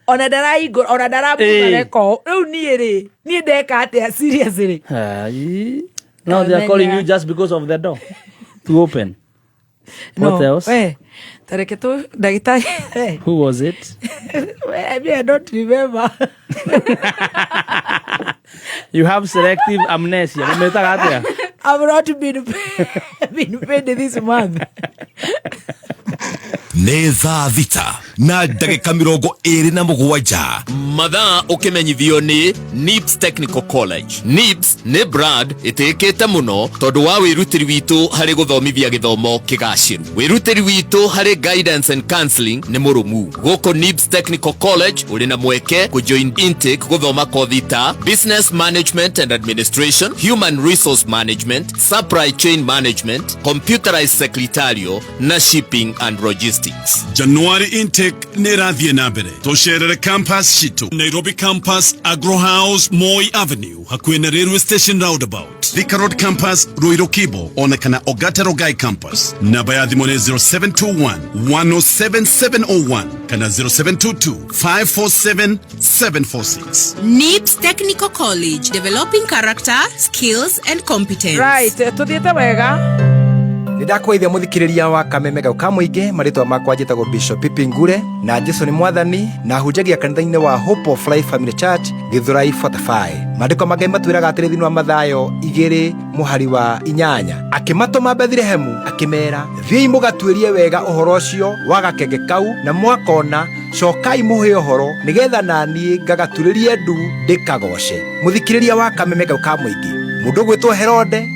ona ndarahingũra ona ndaramuga Ĩĩ. reko rĩu niĩ rĩ niĩ ndeka atĩa seriously. Ai. Now they are calling you just because of the door to open. What else? We, tareke tu ndagĩtarĩ eh, Who was it? I mean, I don't remember. You have selective amnesia. Mametaga atĩa? I've not been paid this month. Nĩ thaa 6 na ndagĩka 27. Mathaa ũkĩmenyithio nĩ NIBS Technical College. NIBS nĩ brand ĩtĩĩkĩte mũno tondũ wa wĩrutĩri witũ harĩ gũthomithia gĩthomo kĩgacĩru. Wĩrutĩri witũ harĩ guidance and counseling nĩ mũrũmu. Gũkũ NIBS Technical College ũrĩ na mweke kũjoin intake gũthoma kothi ta Business Management and Administration, Human Resource Management, Supply Chain Management, Computerized Secretarial na Shipping and Logistics. January intake nä ĩrathiĩ na mbere. Tũcerere campus citũ Nairobi campus, Agro House, Moi Avenue, hakuhĩ na railway station roundabout, Thika Road campus, Ruiru Kibo, ona kana Ogata Rogai campus. Namba ya thimũ nĩ 0721 107701 kana 0722 547 746. NIBS Technical College, developing character, skills and competence. Right, tuthiĩte wega. Nä ndakwaithia må thikä wa kameme gau ka må ingä marĩtwa makwa njĩtagwo Bishop Pipi Ngure na Jesu nĩ mwathani na hunjagia kanitha-inĩ wa Hope of Life Family Church, Gĩthũrai 45. Maandĩko ma Ngai matwĩraga atĩrĩ thĩinĩ wa Mathayo 2:8, akĩmatũma Bethlehemu akĩmera, thiĩi mũgatuĩrie wega ũhoro ũcio wa gakenge kau, na mwakona cokai mũhe ũhoro nĩgetha naniĩ ngagaturĩrie ndu ndĩkagoce. Mũthikĩrĩria wa kameme gau ka mũingĩ, mũndũ ũgwĩtwo Herode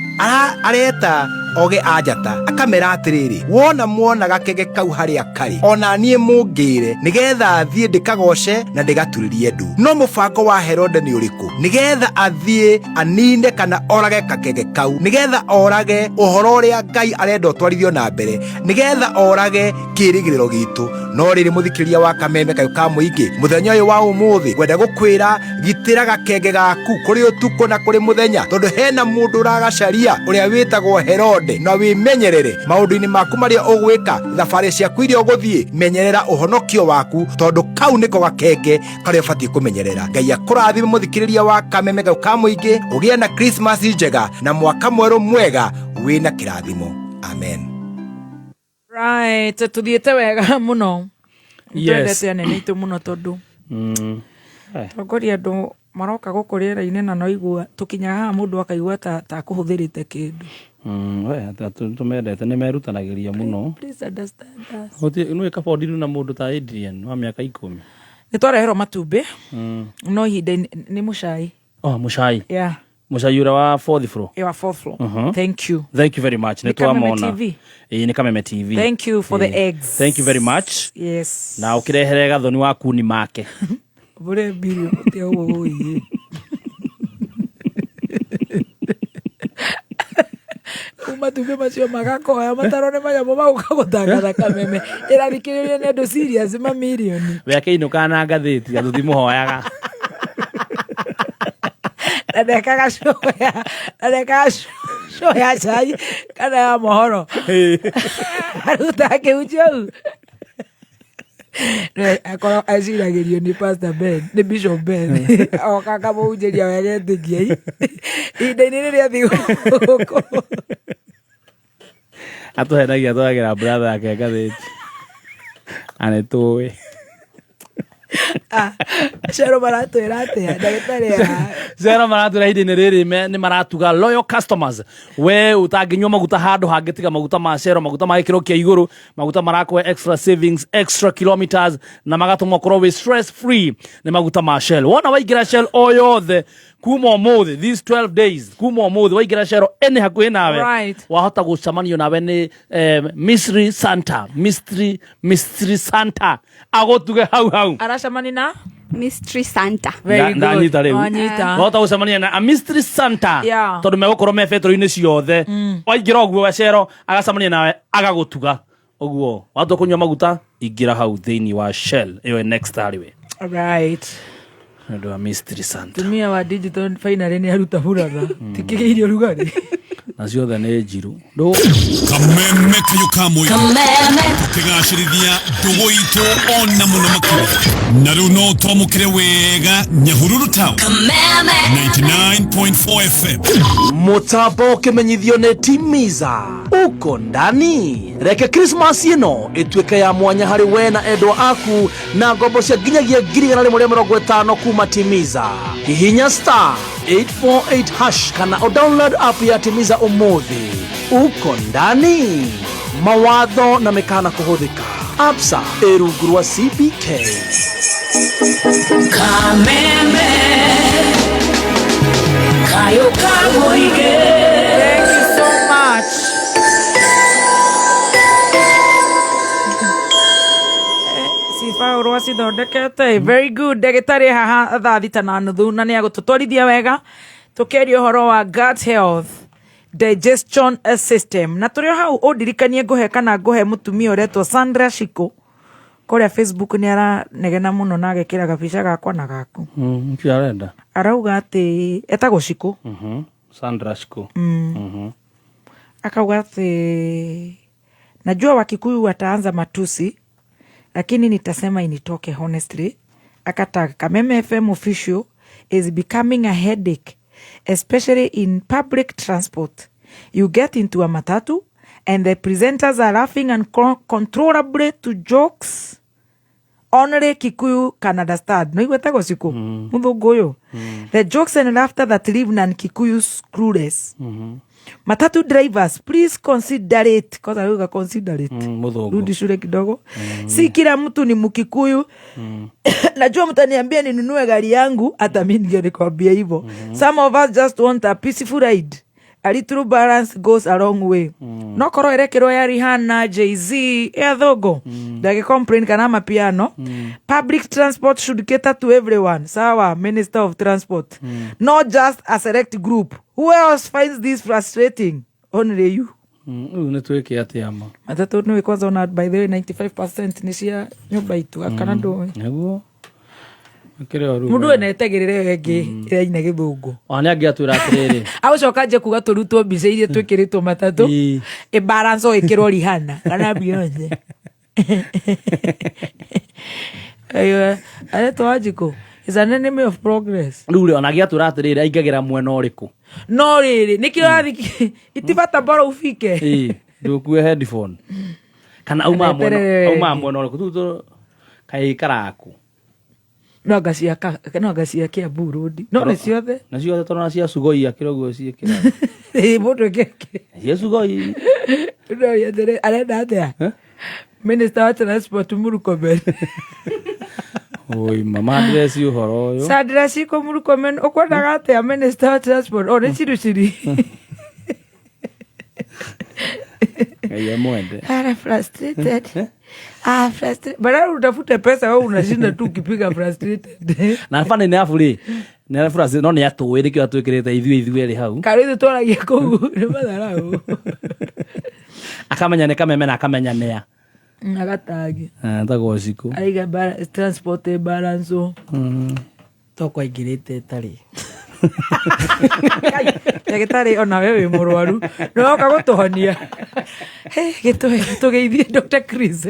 areta oge a njata akamera atĩrĩrĩ, wona mwona gakenge kau harĩa karĩ, ona niĩ mũngĩre nĩgetha thiĩ ndĩkagoce na ndĩgaturĩrie ndu. No mũbango wa Herode nĩ ũrĩkũ? Nĩgetha athiĩ anine kana orage gakenge kau, nĩgetha orage ũhoro ũrĩa Ngai arenda ũtwarithio na mbere, nĩgetha orage kĩĩrĩgĩrĩro gitũ. No rĩrĩ, mũthikĩrĩria wa kameme kau ka mũingĩ, mũthenya ũyũ wa ũmũthĩ ngwenda gũkwĩra gitĩra gakenge gaku kũrĩ ũtukũ na kũrĩ mũthenya, tondũ hena mũndũ ũragacaria ũrĩa wĩtagwo Herode. Na wĩmenyerere maũndũ-inĩ maku marĩa ũgwĩka, thabarĩ ciaku iria ũgũthiĩ, menyerera ũhonokio waku, tondũ kau nĩko gakenge karĩa ũbatiĩ kũmenyerera. Ngai akũrathime mũthikĩrĩria wa kameme gau ka mũingĩ, ũgĩe na Christmas njega na mwaka mwerũ mwega wĩna kĩrathimo. Amen. Right, tuthiĩte wega mũno. Yes. Twendete anene aitũ mũno tondũ tongoria andũ maroka gũkũ rĩera-inĩ na no igua tũkinyaga haha mũndũ akaigua ta akũhũthĩrĩte kĩndũ. Tũmendete nĩ merutanagĩria mũno. Please understand us. Nĩ kabondiru na mũndũ ta Adrian wa mĩaka 10. Nĩ twareherwo matumbĩ no ihinda nĩ mũcai. Oh, mũcai. Yeah. Mũcai ũrĩa wa fourth floor. Wa fourth floor. Thank you. Thank you very much. Nĩ Nĩ Kameme twamona. TV. Ĩĩ, nĩ Kameme TV. Thank you for the Ĩĩ. eggs. Thank you very much. Yes. Na ũkĩrehere gathoni wa kuni make. Bure mbiri ũtie ũguo ũiĩ. Rĩu matumbĩ macio magakoya matarone manyamũ magũka gũtangatha Kameme ĩrathikĩrĩrio nĩ andũ serious mamirioni. We akĩinũkaga na ngathĩti na tũtimũhoyaga. Na ndekaga show ya na ndekaga show ya cai kana ya mohoro aruta akĩhunjia hau. Akorwo eciragĩrio nĩ Pastor Ben, nĩ Bishop Ben, oka akamũhunjĩria wega etĩkia ihinda-inĩ rĩrĩa athiĩ gũkũ. Atũhenagia atwaragĩra brother yake ngathĩti. Na nĩ tũĩ. Cero maratwĩra atĩa ndagĩtarĩ ya Zero maratwĩra ihinda-inĩ rĩrĩ nĩ maratuga loyal customers. We ũtangĩnyua maguta handũ hangĩ tiga maguta ma Shell, maguta ma gĩkĩro kĩa igũrũ, maguta marakũhe extra savings, extra kilometers na magatũma ũkorwo wĩ stress free nĩ maguta ma Shell. Wona waingĩra Shell o yothe kuma ũmũthĩ, these 12 days, kuma ũmũthĩ waingĩra Shell ĩnĩ hakuhĩ nawe, wahota gũcemanio nawe nĩ Mystery Santa, Mystery Santa agũtuge hau hau. Aracemani na Mystery Santa. Very good. Ndanyita rĩu. Wanyita. Wahota gũcemania na a mystery Santa Yeah. tondũ megũkorwo me betũrũ-inĩ ciothe. Waingĩra ũguo wacero agacemania nawe agagũtuga ũguo. Watua kũnyua maguta ingĩra hau thĩinĩ wa Shell ĩyo ĩ next harĩ we. Right. Nĩ ũndũ wa mystery Santa. Tumia wa digital finally nĩ aruta buratha tikĩgĩirie ũrugarĩ. Na ciothe nĩ njiru. Kameme kayo ka mũingĩ Kameme. Tũkĩgacĩrithia ndũgũ itũ ona mũno makĩria na rĩu no twamũkĩre wega Nyahururu town. Kameme. 99.4 FM. Mũtambo ũkĩmenyithio nĩ Timiza uko ndani. Reke Christmas ĩno ĩtuĩke ya mwanya harĩ we na endwa aku na ngombo cia nginyagia 150,000 kuma Timiza. Hihinya star 848 hash kana o download app ya Timiza ũmũthĩ. Uko ndani. Mawatho na mĩkana kũhũthĩka. Absa ĩ rungu rwa CBK. Kameme. Kayo kamoige. Thank you so much. Cibaũrwa cithondekete very good. Ndagĩtarĩ haha thaa thita na nuthu na nĩ agũtũtwarithia wega tũkĩaria ũhoro wa gut health, digestion system, na tũrĩ o hau ũndirikanie ngũhe kana ngũhe mũtumia ũretwo Sandra Shiko kũrĩa Facebook nĩ aranegena mũno na agekĩra gabica gakwa na gaku. Nĩkĩo arenda. Arauga atĩ etagwo Shiko. Sandra Shiko. Akauga atĩ najua Wakikuyu wataanza matusi lakini nitasema initoke honestly. Akatag Kameme FM official is becoming a headache, especially in public transport. You get into a matatu and the presenters are laughing uncontrollably to jokes only Kikuyu can understand. No igwetagwo Shiko muthungu ũyũ. The jokes and laughter that leave non-Kikuyus clueless. Matatu drivers, please consider it. Kwanza arauga consider it. Muthungu. Rudi shule kidogo. Si kila mtu ni Mkikuyu. Najua mtaniambia ninunue gari yangu, hata mimi ningenikwambia hivyo. Some of us just want a peaceful ride. A little balance goes a long way. No korwo ĩrekĩrwo ya Rihanna, Jay-Z, ya Thogo. Ndagĩ complain kana mapiano. Public transport should cater to everyone. Sawa, Minister of Transport. Not just a select group. Who else finds this frustrating? Only you. Rĩu nĩ twĩke atĩa ma? Matatũ nĩwe kwanza ona by the way 95% nĩ cia nyũmba itũ kana ndũĩ. Nĩguo. Kĩrĩa ũruga. Mũndũ we netagĩrĩra ĩyo ĩngĩ ĩraina gĩthũngũ. Ona nĩ angĩatwĩra atĩrĩrĩ. Agũcoka nje kuga tũrutwo mbica iria twĩkĩrĩtwo matatũ ĩbalance o ĩkĩrwo Rihanna kana Beyonce. Aiwa, aretwo Wanjikũ is an enemy of progress. Rĩu rĩ ona angĩatwĩra atĩrĩrĩ aingagĩra mwena ũrĩkũ? No rĩrĩ nĩkĩo ũrathi itibata bora ufike. Ĩĩ, ndũkue headphone. Kana aumaga mwena Eterere. aumaga mwena ũrĩkũ? Rĩu kaĩ ikaraga kũ? No anga cia no anga cia Kiambu Road. No nĩ ciothe. Na ciothe tondũ na cia Sugoi akĩra ũguo ciĩkĩra. Ĩĩ, mũndũ ĩkĩke. Cia Sugoi. No yetere arenda atĩa? Minister wa Transport Murkomen. Oi, mama ndĩreci ũhoro ũyũ. Sandra Shiko Murkomen ũkwendaga atĩa Minister wa Transport? O nĩ ciruciri. Ngai amwende. Ara frustrated. Ah, frustrated. Badala utafute pesa wewe unashinda tu ukipiga frustrated. Na bana nĩ abu rĩ, nĩ frustrated no nĩ atũĩ nĩkĩo atwĩkĩrĩte ithuĩ ithuĩ erĩ hau. Karĩ ithuĩ twaragia kũu nĩ matharau. Akamenya nĩ Kameme na akamenya nĩa. Agatangi. Etagwo Shiko. Araiga transport balance. Toko aingĩrĩte ĩtarĩ. Ndagĩtarĩ ona we wĩ mũrwaru nĩ woka gũtũhonia. Gĩtũgeithie Dr. Chris.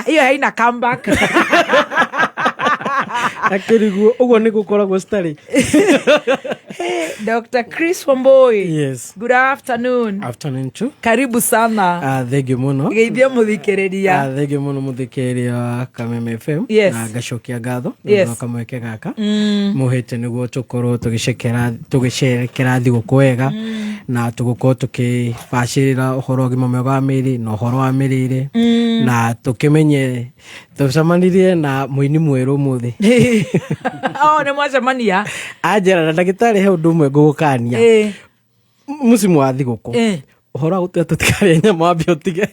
Ĩyo haina comeback. Akĩriguo ũguo nĩ gũkoragwo citarĩ. Dr. Chris Wambui. Yes. Good afternoon. Afternoon too. Karibu sana. Ah, thengiũ mũno. Geithia mũthikĩrĩria. Ah, thengiũ mũno mũthikĩrĩria wa Kameme FM. Yes. Na ngacokia ngatho nĩ Yes. ũndũ wa kamweke gaka mũhĩte nĩguo tũkorwo tũgĩcerekera thigũkũ wega na tũgũkorwo tũkĩbacĩrĩra ũhoro wa ũgima mwega wa mĩĩrĩ na ũhoro wa mĩrĩre na tũkĩmenye tũcemanirie na mũini mwerũ ũmũthĩ. Oh, nĩ mwacemania. Anjĩra na ndagĩtarĩ he ũndũ ũmwe ngũgũkania mũcimu wa thigũkũ ũhoro wa gũtua tũtikarĩe nyama wambe ũtige.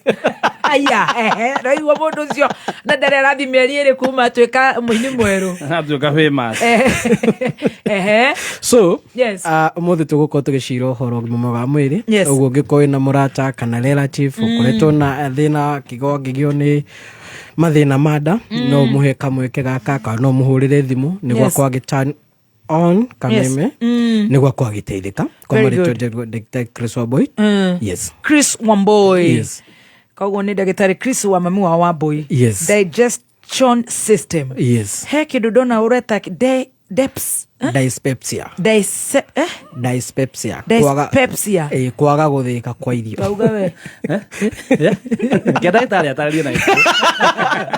Aya, ehe, raigua mũndũ ũcio na ndarĩ arathi mĩeri ĩrĩ kuma atuĩka mũini mwerũ. Atuĩka famous. Ehe. So Yes. Ũmũthĩ tũgũkorwo tũgĩcira ũhoro ũgima mwega wa mwĩrĩ. Yes. Ũguo ũngĩkorwo wĩna mũrata kana relative ũkoretwo na thĩna kĩgo angĩgio nĩ mathĩna ma nda, no mũhe kamweke gaka kana no mũhũrĩre thimũ nĩguo Yes. akorwo agĩ turn on Kameme Yes. Nĩguo akorwo agĩteithĩka kwa Very marĩtwa good. njagwo Dr. Chris Wambui. Yes. Chris Wambui. Yes. Koguo nĩ ndagĩtarĩ Chris wa mami wa Wambui. Yes. Digestion system. Yes. He kĩndũ ndona ũreta deps. Dyspepsia. Dise, eh? Dyspepsia. Dyspepsia. Kwaga gũthĩĩka kwa irio. Wauga we. Reke ndagĩtarĩ atarĩrie na gĩkũyũ.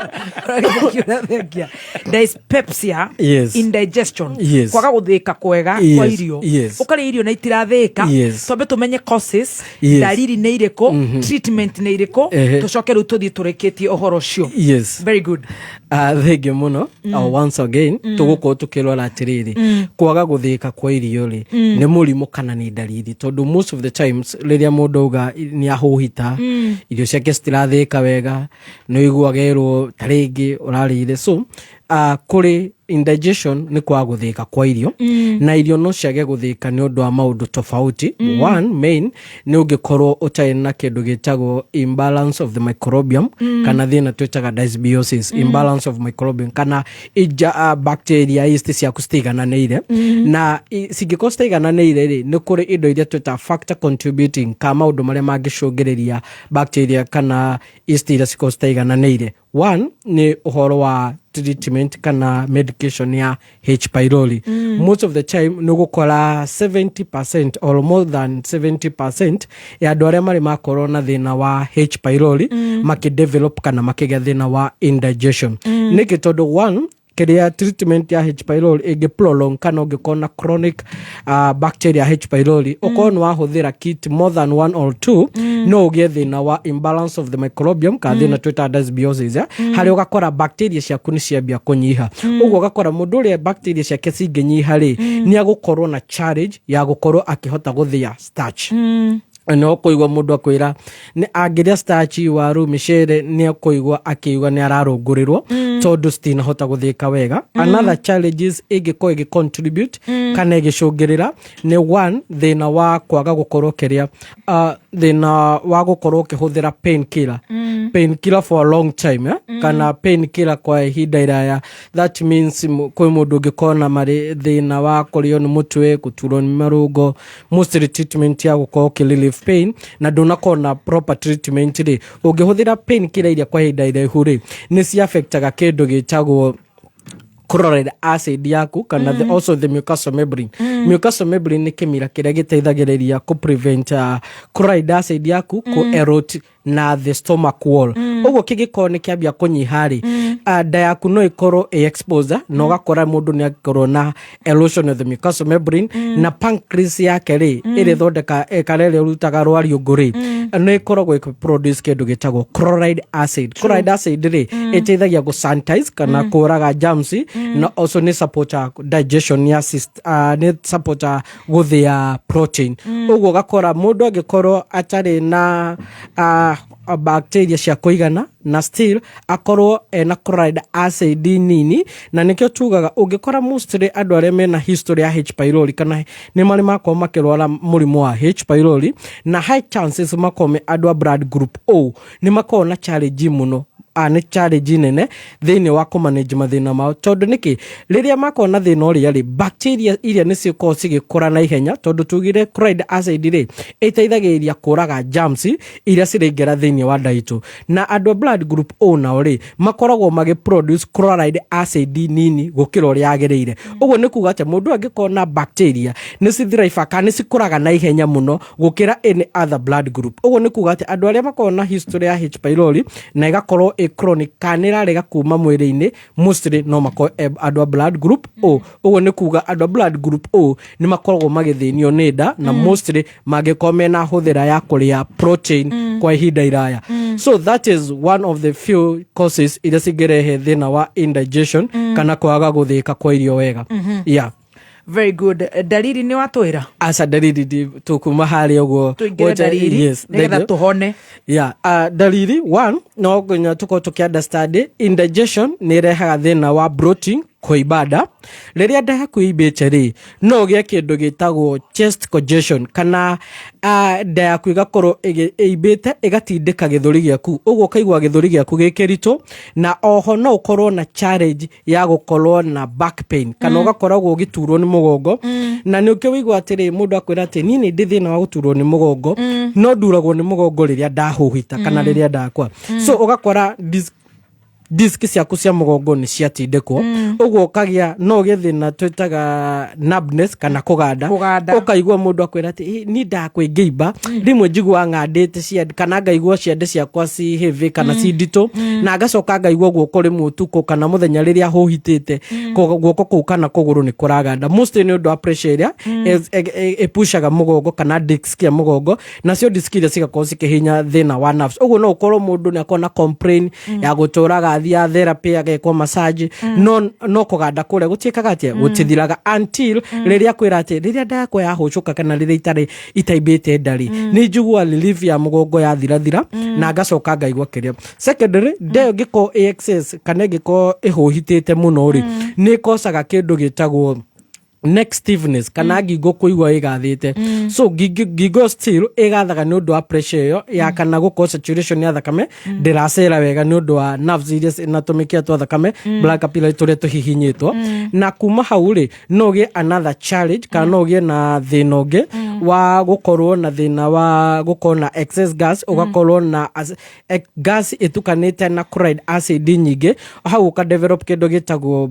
Ũrathengia. Dyspepsia. Yes. Indigestion. Yes. Kwaga gũthĩĩka kwega kwa Yes, irio. yes. Ũkarĩa irio na itirathĩĩka. Yes. Twambe tũmenye causes. Yes. Ndariri nĩ irĩkũ. Treatment nĩ irĩkũ. Ehe. Tũcoke rĩu tũthiĩ tũrĩkĩtie ũhoro ũcio. Yes. Very good. Thengiũ mũno. Once again tũgũkorwo tũkĩrora atĩrĩrĩ, kwaga gũthĩĩka kwa irio rĩ, nĩ mũrimũ kana nĩ ndariri? Tondũ most of the times rĩrĩa mũndũ auga nĩ ahũhita, irio ciake citirathĩĩka wega, nĩ ũiguaga erwo ta rĩngĩ ũrarĩire. So kũrĩ indigestion nĩ kwaga gũthĩĩka kwa irio, na irio no ciage gũthĩĩka nĩ ũndũ wa maũndũ tofauti. One main nĩ ũngĩkorwo ũtarĩ na kĩndũ gĩtagwo imbalance of the microbiome, kana thĩna twĩtaga dysbiosis, imbalance of microbiome kana ija, bacteria yeast ciaku citiigananĩire. Na cingĩkorwo citiigananĩire rĩ, nĩ kũrĩ indo iria twĩtaga factor contributing ka maũndũ marĩa mangĩcũngĩrĩria bacteria kana yeast iria cikorwo citaigananĩire. One nĩ ũhoro wa treatment kana medication ya H pylori. Most of the time nĩ ũgũkora 70% or more than 70% ya andũ arĩa marĩ makorwo na thĩna wa H pylori makĩdevelop kana makĩgĩa thĩna wa indigestion. Nĩkĩ? Tondũ one, kĩrĩa treatment ya H pylori ĩngĩ prolong kana ũngĩkorwo na chronic bacteria H pylori, ũkorwo nĩ wahũthĩra kit more than one or two, no ũgĩe thĩna wa imbalance of the microbiome kana thĩna twĩtaga dysbiosis, harĩa ũgakora bacteria ciaku nĩ ciambia kũnyiha. Ũguo ũgakora mũndũ ũrĩa bacteria ciake cingĩnyiha rĩ, nĩ agũkorwo na challenge ya gũkorwo akĩhota gũthĩa starch. No kũigua mũndũ akwĩra nĩ angĩrĩa starch, waru, mĩcere, nĩ akũigua akĩigua nĩ ararũngũrĩrwo tondũ citinahota gũthĩka wega. Another challenges ĩngĩkorwo ĩgĩ contribute kana ĩgĩcũngĩrĩra nĩ one, thĩna wa kwaga gũkorwo kĩrĩa thĩna wa gũkorwo ũkĩhũthĩra pain killer, pain killer for a long time, eh? Kana pain killer kwa ihinda iraya. That means kwĩ mũndũ ũngĩkorwo na marĩ thĩna wa kũrĩo nĩ mũtwe, gũturwo nĩ marũngo, mostly treatment ya gũkorwo ũkĩ relieve pain, na ndũnakorwo na proper treatment rĩ, ũngĩhũthĩra pain killer iria kwa ihinda iraihu rĩ, nĩ ciaffectaga kĩndũ gĩtagwo chloride acid yaku kana the, also the mucosal membrane. Mucosal membrane nĩ kĩmira kĩrĩa gĩteithagĩrĩria kũ prevent chloride acid yaku kũ erode na the stomach wall. Ũguo kĩngĩkorwo nĩ kĩambia kũnyiha rĩ, nda yaku no ĩkorwo ĩ exposed, na ũgakora mũndũ nĩ akorwo na erosion of the mucosal membrane, na pancreas yake rĩ, ĩrĩa ĩthondeka kana ĩrĩa ĩrutaga rwariũngũ rĩ, nĩ ĩkoragwo ĩkĩ produce kĩndũ gĩtagwo chloride acid. Chloride acid rĩ, ĩteithagia gũ sanitize kana kũraga germs, na also nĩ supporta digestion ya nĩ supporta gũthĩa protein. Ũguo ũgakora mũndũ angĩkorwo atarĩ na bacteria cia kũigana na still akorwo ena chloride acid nini, na nĩkĩo tugaga ũngĩkora mostly andũ arĩa mena history ya H pylori kana nĩ marĩ makorwo makĩrwara mũrimũ wa H pylori, na high chances makorwo me andũ a blood group O, nĩ makoragwo na challenge mũno. nĩ challenge nene thĩinĩ wa kũmanage mathĩna mao, tondũ nĩkĩ rĩrĩa makorwo na thĩna ũrĩa rĩ, bacteria iria nĩ cikoragwo cigĩkũra na ihenya, tondũ tugire chloride acid rĩ ĩteithagĩrĩria kũraga germs iria ciraingĩra thĩinĩ wa nda itũ. Na andũ a blood group O nao rĩ, makoragwo magĩ produce chloride acid nini gũkĩra ũrĩa yagĩrĩire. Ũguo nĩ kuga atĩ mũndũ angĩkorwo na bacteria nĩ cithrive kana nĩ cikũraga na ihenya mũno gũkĩra any other blood group. Ũguo nĩ kuga atĩ andũ arĩa makoragwo na history ya H pylori na ĩgakorwo ĩ chronic kana nĩ ĩrarega kuma mwĩrĩ-inĩ, mostly no makorwo andũ a blood group O. Ũguo nĩ kuga andũ a blood group O nĩ makoragwo magĩthĩnio nĩ nda na mostly mangĩkorwo mena hũthĩra ya kũrĩa protein kwa ihinda iraya. So that is one of the few causes iria cingĩrehe thĩna wa indigestion kana kwaga gũthĩka kwa irio wega. Yeah. Very good. Dalili nĩ watwĩra. Aca, dalili tũkuma harĩa ũguo. Tũingĩre dalili Yes, nĩgetha thank you. tũhone. Yeah, dalili one, no nginya tũkorwo tũkĩ understand indigestion nĩ ĩrehaga thĩna wa bloating, kũimba nda. Rĩrĩa nda yaku ĩimbĩte rĩ, no ũgĩe kĩndũ gĩtagwo chest congestion kana nda yaku ĩgakorwo ĩimbĩte ĩgatindĩka gĩthũri gĩaku, ũguo ũkaigua gĩthũri gĩaku gĩ kĩritũ. Na oho no ũkorwo na challenge ya gũkorwo na back pain kana ũgakoragwo ũgĩturwo nĩ mũgongo. Na nĩ ũkĩ wĩigua atĩrĩ, mũndũ akwĩra atĩ niĩ nĩ ndĩ thĩna wa gũturwo nĩ mũgongo, no nduragwo nĩ mũgongo rĩrĩa ndahũhita kana rĩrĩa ndakwa. So ũgakora disc ciaku cia mũgongo nĩ ciatindĩkwo. Ũguo ũkagĩa no ũgĩe thĩna twĩtaga numbness kana kũganda. Kũganda. Ũkaigua mũndũ akwĩra atĩ, "Ĩ, niĩ ndakwĩ ngĩimba rĩmwe njiguaga ng'andĩte ciande kana ngaigua ciande ciakwa ci heavy kana ci nditũ, na ngacoka ngaigua guoko rĩmwe ũtukũ kana mũthenya rĩrĩa hũhitĩte, guoko kũu kana kũgũrũ nĩ kũraganda," mostly nĩ ũndũ wa pressure ĩrĩa ĩpushaga mũgongo kana disc ya mũgongo, nacio disc iria cigakorwo cikĩhinya thĩna wa nerves. Ũguo no ũkorwo mũndũ nĩ akorwo na complain ya gũtũraga athiaga therapy, agekwo massage, no kũganda kũrĩa gũtiĩkaga atĩa, gũtithiraga until rĩrĩa kwĩra atĩ rĩrĩa nda yakwa yahũcũka kana rĩrĩa itarĩ itaimbĩte nda rĩ, nĩ njiguaga relief ya mũgongo yathirathira na ngacoka ngaigua kĩrĩa. Secondary, nda ĩyo ĩngĩkorwo ĩ excess kana ĩngĩkorwo ĩhũhitĩte mũno rĩ, nĩ ĩkocaga kĩndũ gĩtagwo neck stiffness kana ngingo kũigua ĩgathĩte. So ngingo still ĩgathaga nĩ ũndũ wa pressure ĩyo ya kana gũkorwo saturation ya thakame ndĩracera wega nĩ ũndũ wa nerves iria na tũmĩkiha twa thakame, blood capillary tũrĩa tũhihinyĩtwo. Na kuma hau rĩ, no ũgĩe another challenge kana no ũgĩe na thĩna ũngĩ wa gũkorwo na thĩna wa gũkorwo na excess gas, ũgakorwo na gas ĩtukanĩte na chloride acid nyingĩ. Hau ũka develop kĩndũ gĩtagwo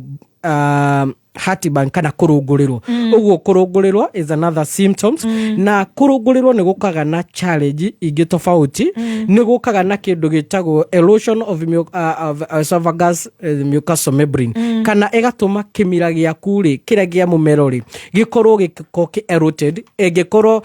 heartburn kana kũrũngũrĩrwo. Ũguo kũrũngũrĩrwo is another symptoms. Na kũrũngũrĩrwo nĩ gũkaga na challenge ingĩ tofauti. Nĩ gũkaga na kĩndũ gĩtagwo erosion of esophagus mucosal membrane kana ĩgatũma kĩmira gĩaku rĩ, kĩrĩa kĩa mũmero rĩ, gĩkorwo gĩkorwo kĩ eroded ĩngĩkorwo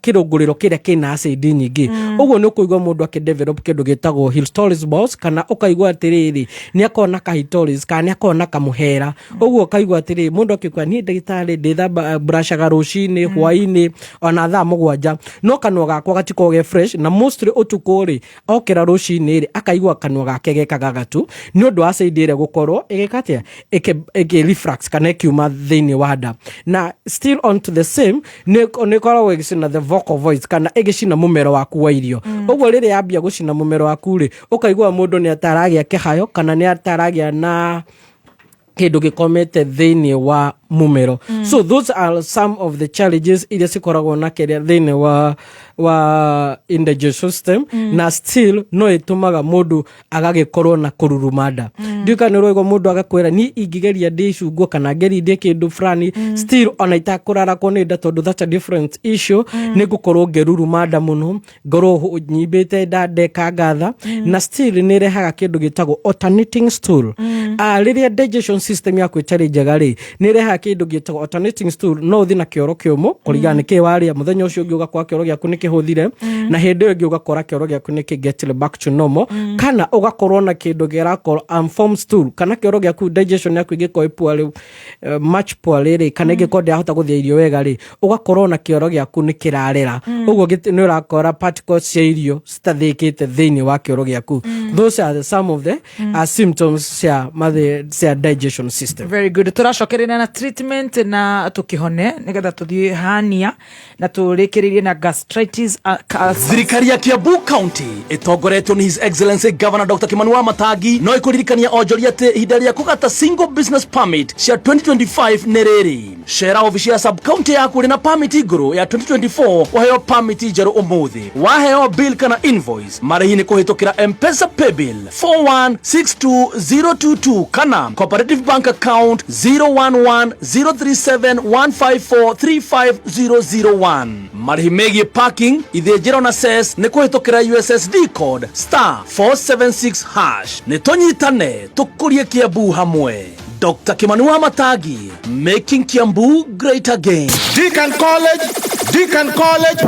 kĩrũngũrĩro kĩrĩa kĩna acid nyingĩ. Ũguo nĩ ũkũigua mũndũ akĩ develop kĩndũ gĩtagwo Hirtolis balls kana ũkaigua atĩrĩrĩ, nĩ akorwo na kahitolis kana nĩ akorwo na kamũhera. Ũguo ũkaigua atĩrĩ, mũndũ akĩkwa, "Niĩ ndagĩtarĩ ndĩthamba brashaga rũcinĩ, hwainĩ ona thaa 7, no kanua gakwa gatikoragwo ge fresh." Na mostly ũtukũ rĩ, okĩra rũcinĩ rĩ, akaigua kanua gake gekagagatu nĩ ũndũ wa acid ĩrĩa gũkorwo ĩgĩka atĩa, ĩkĩ reflux kana ĩkiuma thĩinĩ wa nda. Na still on to the same, nĩ ĩkoragwo ĩgĩcina the vocal voice kana ĩgĩcina mũmero waku wa irio. Ũguo rĩrĩa yambia gũcina mũmero waku rĩ, ũkaigua mũndũ nĩ ataragĩa kĩhayo kana nĩ ataragĩa na kĩndũ gĩkomete thĩinĩ wa mũmero. So those are some of the challenges iria cikoragwo na kĩrĩa thĩinĩ wa indigestion system. Na still no ĩtũmaga mũndũ agagĩkorwo na kũruruma nda. Ndiũĩ kana nĩ ũraigua mũndũ agakwĩra, "Niĩ ingĩgeria ndĩe icungwa kana ngerie ndĩe kĩndũ fulani, still ona itakũrarakwo nĩ nda, tondũ that's a different issue, nĩ ngũkorwo ngĩruruma nda mũno, ngorwo nyimbĩte nda ndeka ngatha." Na still nĩ ĩrehaga kĩndũ gĩtagwo alternating stool. Rĩrĩa digestion system yaku ĩtarĩ njega rĩ, nĩ ĩrehaga kĩndũ gĩtagwo alternating stool. No ũthiĩ na kĩoro kĩũmũ kũringana nĩ kĩ warĩa mũthenya ũcio ũngĩ, ũgakora kĩoro gĩaku nĩ kĩhũthire, na hĩndĩ ĩyo ĩngĩ ũgakora kĩoro gĩaku nĩ kĩ get back to normal, kana ũgakorwo na kĩndũ kĩrakorwo unformed stool kana kĩoro gĩaku, digestion yaku ĩngĩkorwo ĩ poor rĩ, much poor rĩ, kana ĩngĩkorwo ndĩrahota gũthĩa irio wega rĩ, ũgakorwo na kĩoro gĩaku nĩ kĩrarera. Ũguo nĩ ũrakora particles cia irio citathĩkĩte thĩinĩ wa kĩoro gĩaku. Those are some of the symptoms cia digestion system. Very good. Tũracokereria na Treatment na tũkĩhone nĩgetha tũthiĩ hania na tũrĩkĩrĩrie na gastritis, ulcers. Thirikari ya Kiambu County ĩtongoretio nĩ His Excellency Governor Dr. Kimani wa Matangi no ĩkũririkania onjoria atĩ ihinda rĩa kũgata single business permit cia 2025 nĩ rĩrĩ. Cera obici ya sub county yaku ũrĩ na permit ngũrũ ya 2024 ũheo permit njerũ ũmũthĩ. Waheo bill kana invoice, marĩhi nĩ kũhĩtũkĩra M-Pesa paybill 4162022 kana Cooperative Bank account 0110371543501. Marĩhi megiĩ parking, ithĩnjĩro na cess nĩ kũhĩtũkĩra USSD code star 476 hash. Nĩ tũnyitane tũkũrie Kiambu hamwe. Dr. Kimani wa Matangi, making Kiambu great again. Deacon College, Deacon College,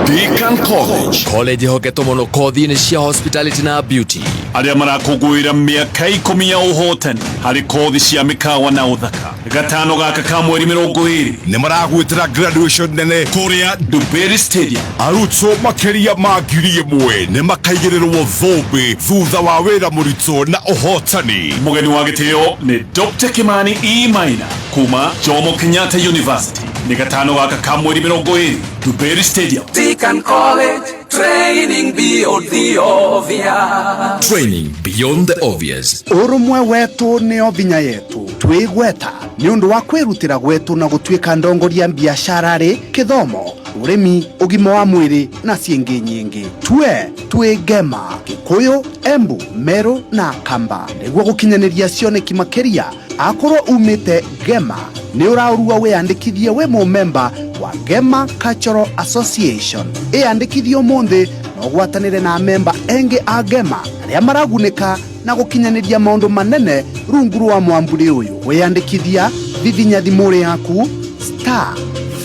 Deacon College. College ĩhoketwo mũno kothi-inĩ cia hospitality na beauty. Arĩa marakũngũĩra mĩaka 10 ya ũhotani harĩ kothi cia mĩkawa na ũthaka. Gatano gaka ka mweri 20 nĩ maragwĩtĩra graduation nene kũrĩa Dubery Stadium. Arutwo makĩria ma 1,000 nĩ makaigĩrĩrwo thũmbĩ thutha wa wĩra mũritũ na ũhotani. Mũgeni wa gĩtĩo nĩ Dr. Kimani E. Maina kuma Jomo Kenyatta University. Nĩ gatano gaka ka mweri 20 Dubery Stadium. Deacon College, training beyond the obvious. Training beyond the obvious. Ũrũmwe wetũ nĩo vinya yetu twĩgweta nĩ ũndũ wa kwĩrutĩra gwetũ na gũtuĩka ndongoria biacara-rĩ, kĩthomo, ũrĩmi, ũgima wa mwĩrĩ na ciĩngĩ nyingĩ. Tue twĩ Ngema, Gĩkũyũ, Embu, Meru na Kamba. Nĩguo gũkinyanĩria cioneki makĩria, akorwo umĩte Ngema nĩ ũraũrua wĩyandĩkithie wĩ mũmemba wa Ngema Cultural Association. Ĩyandĩkithie ũmũthĩ na ũgwatanĩre na memba engĩ a Ngema arĩa maragunĩka na gũkinyanĩria maũndũ manene rungu rwa mwamburi ũyũ. Wĩyandĩkithia vivinya thimũ yaku star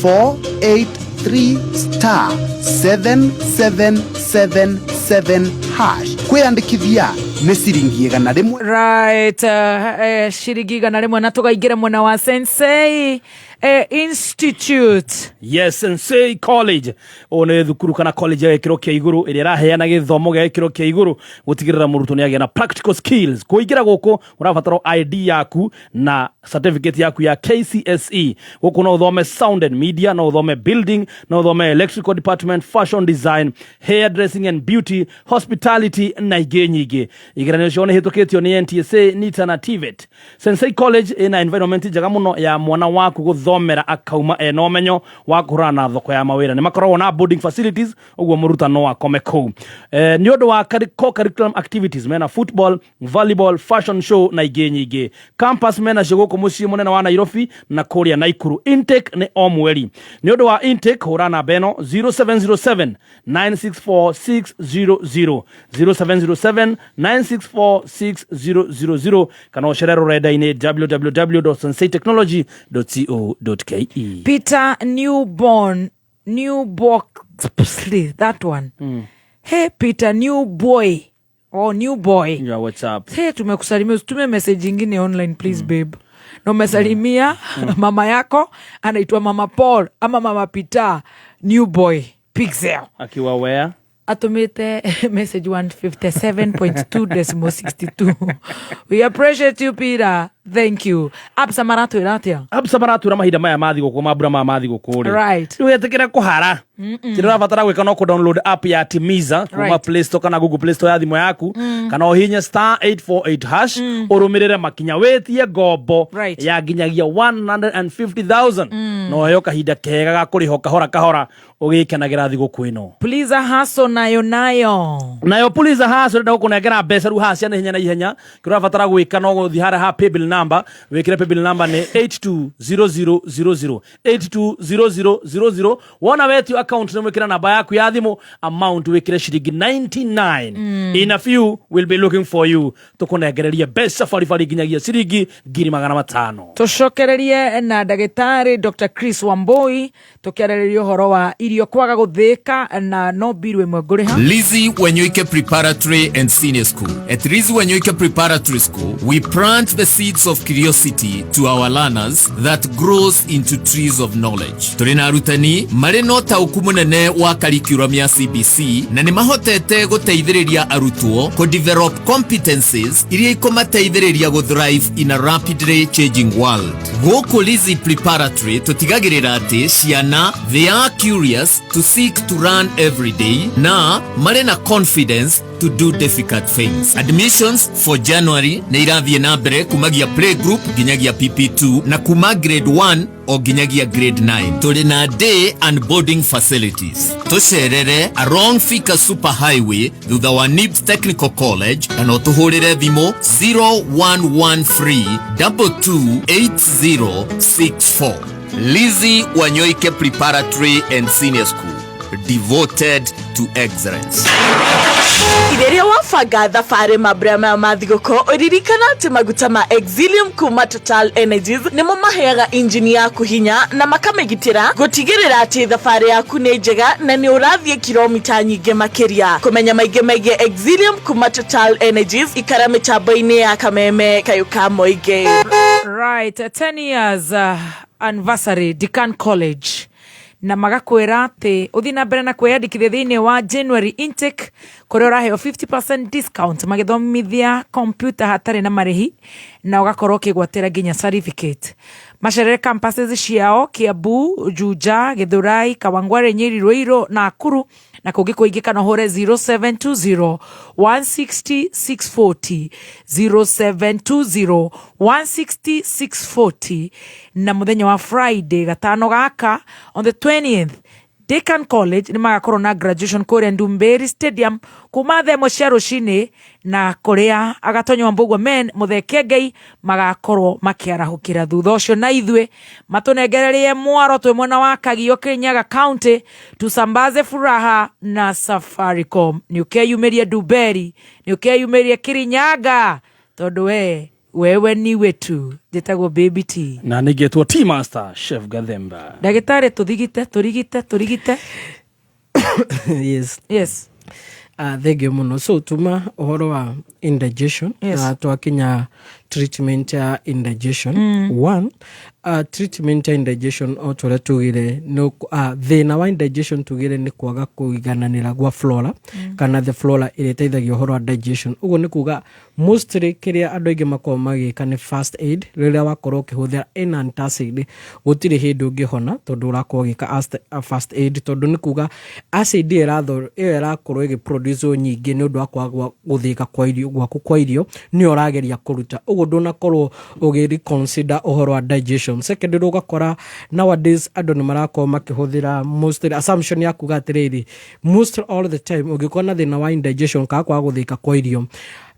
483 star 7777 hash. Kwĩyandĩkithia nĩ ciringi 100. Right, ciringi 100 na tũkaingĩra mwena wa Sensei Institute. Yes, Sensei College. Ũyũ nĩ thukuru kana college ya gĩkĩro kĩa igũrũ ĩrĩa ĩraheana gĩthomo gĩa gĩkĩro kĩa igũrũ gũtigĩrĩra mũrutwo nĩ agĩa na practical skills. Kũingĩra gũkũ ũrabatara ID yaku na certificate yaku ya KCSE. Gũkũ no ũthome sound and media, no ũthome building, no ũthome electrical department, fashion design, hair dressing and beauty, hospitality na ingĩ nyingĩ. Igeranio ciao nĩ ihĩtũkĩtio nĩ NTSA, NITA na TVET. Sensei College ĩna environment njega mũno ya mwana waku gũthomera akauma ena ũmenyo wa kũhũrana na thoko ya mawĩra. Nĩ makoragwo na boarding facilities, ũguo mũrutani no akome kũu. Nĩ ũndũ wa co-curriculum activities mena football, volleyball, fashion show na ingĩ nyingĩ. Campus mena cio gũkũ mũciĩ mũnene wa Nairobi na kũrĩa Naikuru. Intake nĩ o mweri. Nĩ ũndũ wa intake hũra namba ĩno 0707 964 600, 0707 964 6000, kana ũcere rũrenda-inĩ www.senseitechnology.co.ke. Peter Newborn, Newborn, that one. Hey Peter New Boy. Oh, New Boy. Yeah, what's up? Hey, tumekusalimia, usitume message ingine online please, babe. Na umesalimia mama yako anaitwa Mama Paul ama Mama Peter New Boy Pixel. Akiwa where? Atumite message 157.2 decimal 62. We appreciate you, Peter. Thank you. Absa maratwĩra atĩa? Absa maratwĩra mahinda maya ma thigũkũ, mambura maya ma thigũkũ rĩ. Right. Rĩu wetĩkĩre kũhara. Kĩrĩa ũrabatara gwĩka no kũ-download app ya Timiza kuma Play Store kana Google Play Store ya thimũ yaku, kana ũhihinye star 848 hash, ũrũmĩrĩre makinya wĩtie ngombo ya nginyagia 150,000, na ũheo kahinda kega ga kũrĩha kahora kahora ũgĩkenagĩra thigũkũ ĩno. Puliza Hustle nayo nayo. Nayo Puliza Hustle ĩrenda gũkũnengera mbeca rĩu haha cia naihenya na ihenya. Kĩrĩa ũrabatara gwĩka no gũthiĩ harĩa ha paybill number, wĩkĩre paybill number nĩ 820000, 820000. Wona wetio account nĩ mwĩkĩre namba yaku ya thimũ, amount wĩkĩre ciringi 99. In a few we'll be looking for you, tũkũnengererie mbeca baribari nginyagia ciringi 500,000. Tũcokererie na ndagĩtarĩ Dr. Chris Wambui tũkĩarĩrĩria ũhoro wa irio kwaga gũthĩka na no mbiru ĩmwe ngũrĩha. Lizzie Wanyoike Preparatory and Senior School. At Lizzie Wanyoike Preparatory School, we plant the seeds of curiosity to our learners that grows into trees of knowledge. Tũrĩ na arutani marĩ na ũtaũku mũnene wa curriculum ya CBC na nĩ mahotete gũteithĩrĩria arutwo kũ develop competencies iria ikũmateithĩrĩria gũ thrive in a rapidly changing world. Gũkũ Lizzie Preparatory tũtigagĩrĩra atĩ ciana they are curious to seek to learn every day na marĩ na confidence to do difficult things. Admissions for January nĩ irathiĩ na mbere kumagia playgroup nginyagia PP2 na kuma grade 1 o nginyagia grade 9. Tũrĩ na day and boarding facilities. Tũcerere along Thika Super Highway thutha wa NIBS Technical College kana ũtũhũrĩre thimũ 0113 228064. Lizzie Wanyoike Preparatory and Senior School, devoted to excellence. Rĩrĩa wabanga thabarĩ mambura maya ma thigũkũ, ririkana atĩ maguta ma Exilium kuma Total Energies nĩmo maheaga injini yaku hinya na makamĩgitĩra gũtigĩrĩra atĩ thabarĩ yaku nĩ njega na nĩ ũrathiĩ kilomita nyingĩ makĩria. Kũmenya maingĩ megiĩ Exilium kuma Total Energies, ikara mĩtambo-inĩ ya Kameme kayũ ka mũingĩ. Right, 10 years anniversary Decan College na magakwĩra atĩ ũthiĩ na mbere na kwĩyandĩkithia thĩinĩ wa January intake kũrĩa ũraheo 50% discount magĩthomithia computer hatarĩ na marĩhi na ũgakorwo ũkĩgwatĩra nginya certificate. Macerere campuses ciao Kiambu, Juja, Githurai, Kawangware, Nyeri, Ruiru na Nakuru na kũngĩ kũingĩ kana ũhũre 0720 160 640, 0720 160 640. Na mũthenya wa Friday gatano gaka on the 20th, Decan College nĩ magakorwo na graduation kũrĩa Ndumberi Stadium kuma thaa ĩmwe cia rũcinĩ na kũrĩa Agatonya wa Mbũgua men Mũthekengei magakorwo makĩarahũkĩra thutha ũcio na ithuĩ matũnengererie mwaro twĩ mwena wa Kagio, Kirinyaga County, tusambaze furaha na Safaricom. Nĩ ũkeyumĩrie Ndumberi, nĩ ũkeyumĩrie Kirinyaga, tondũ we wewe ni wetu. Njĩtagwo Baby T. Na ningĩtwo T Master Chef Gathemba. Ndagĩtarĩ, tũthigite, tũrigite, tũrigite. Yes. Yes. Thengiũ mũno. So tuma ũhoro wa indigestion. Yes. Twakinya treatment ya indigestion. One, treatment ya indigestion, o ta ũrĩa tugire nĩ thĩna wa indigestion tugire nĩ kwaga kũigananĩra gwa flora kana the flora ĩrĩa ĩteithagia ũhoro wa digestion. Ũguo nĩ kuga mostly kĩrĩa andũ aingĩ makoragwo magĩka nĩ first aid. Rĩrĩa wakorwo ũkĩhũthĩra ĩna antacid, gũtirĩ hĩndĩ ũngĩhona tondũ ũrakorwo ũgĩka first aid, tondũ nĩ kuga acid ĩyo ĩyo ĩrakorwo ĩgĩproduce nyingĩ nĩ ũndũ wa kwaga gũthĩka kwa irio gwaku kwa irio nĩyo ũrageria kũruta, ũguo ndũnakorwo ũgĩ reconsider ũhoro wa digestion. Secondly, ũgakora nowadays andũ nĩ marakorwo makĩhũthĩra mostly assumption ya kuga atĩrĩrĩ, most all the time ũngĩkorwo na thĩna wa indigestion kana kwaga gũthĩka kwa irio,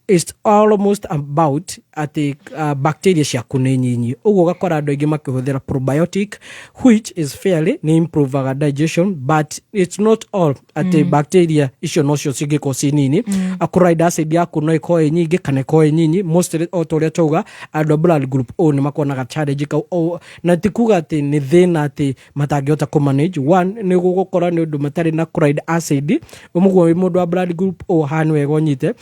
it's almost about atĩ bacteria ciaku nĩ nyinyi. Ũguo ũgakora andũ aingĩ makĩhũthĩra probiotic, which is fairly nĩ improvaga digestion, but it's not all atĩ bacteria icio nocio cingĩkorwo ci nini. Chloride acid yaku no ĩkorwo ĩ nyingĩ kana ĩkorwo ĩ nyinyi. Mostly, o ta ũrĩa twauga, andũ a blood group O nĩ makorwo challenge kau o, na ti kuga atĩ nĩ thĩna atĩ matangĩhota kũ manage. One, nĩ gũgũkora nĩ ũndũ matarĩ na chloride acid. Ũguo wĩ mũndũ wa blood group O, haha nĩ wega ũnyite,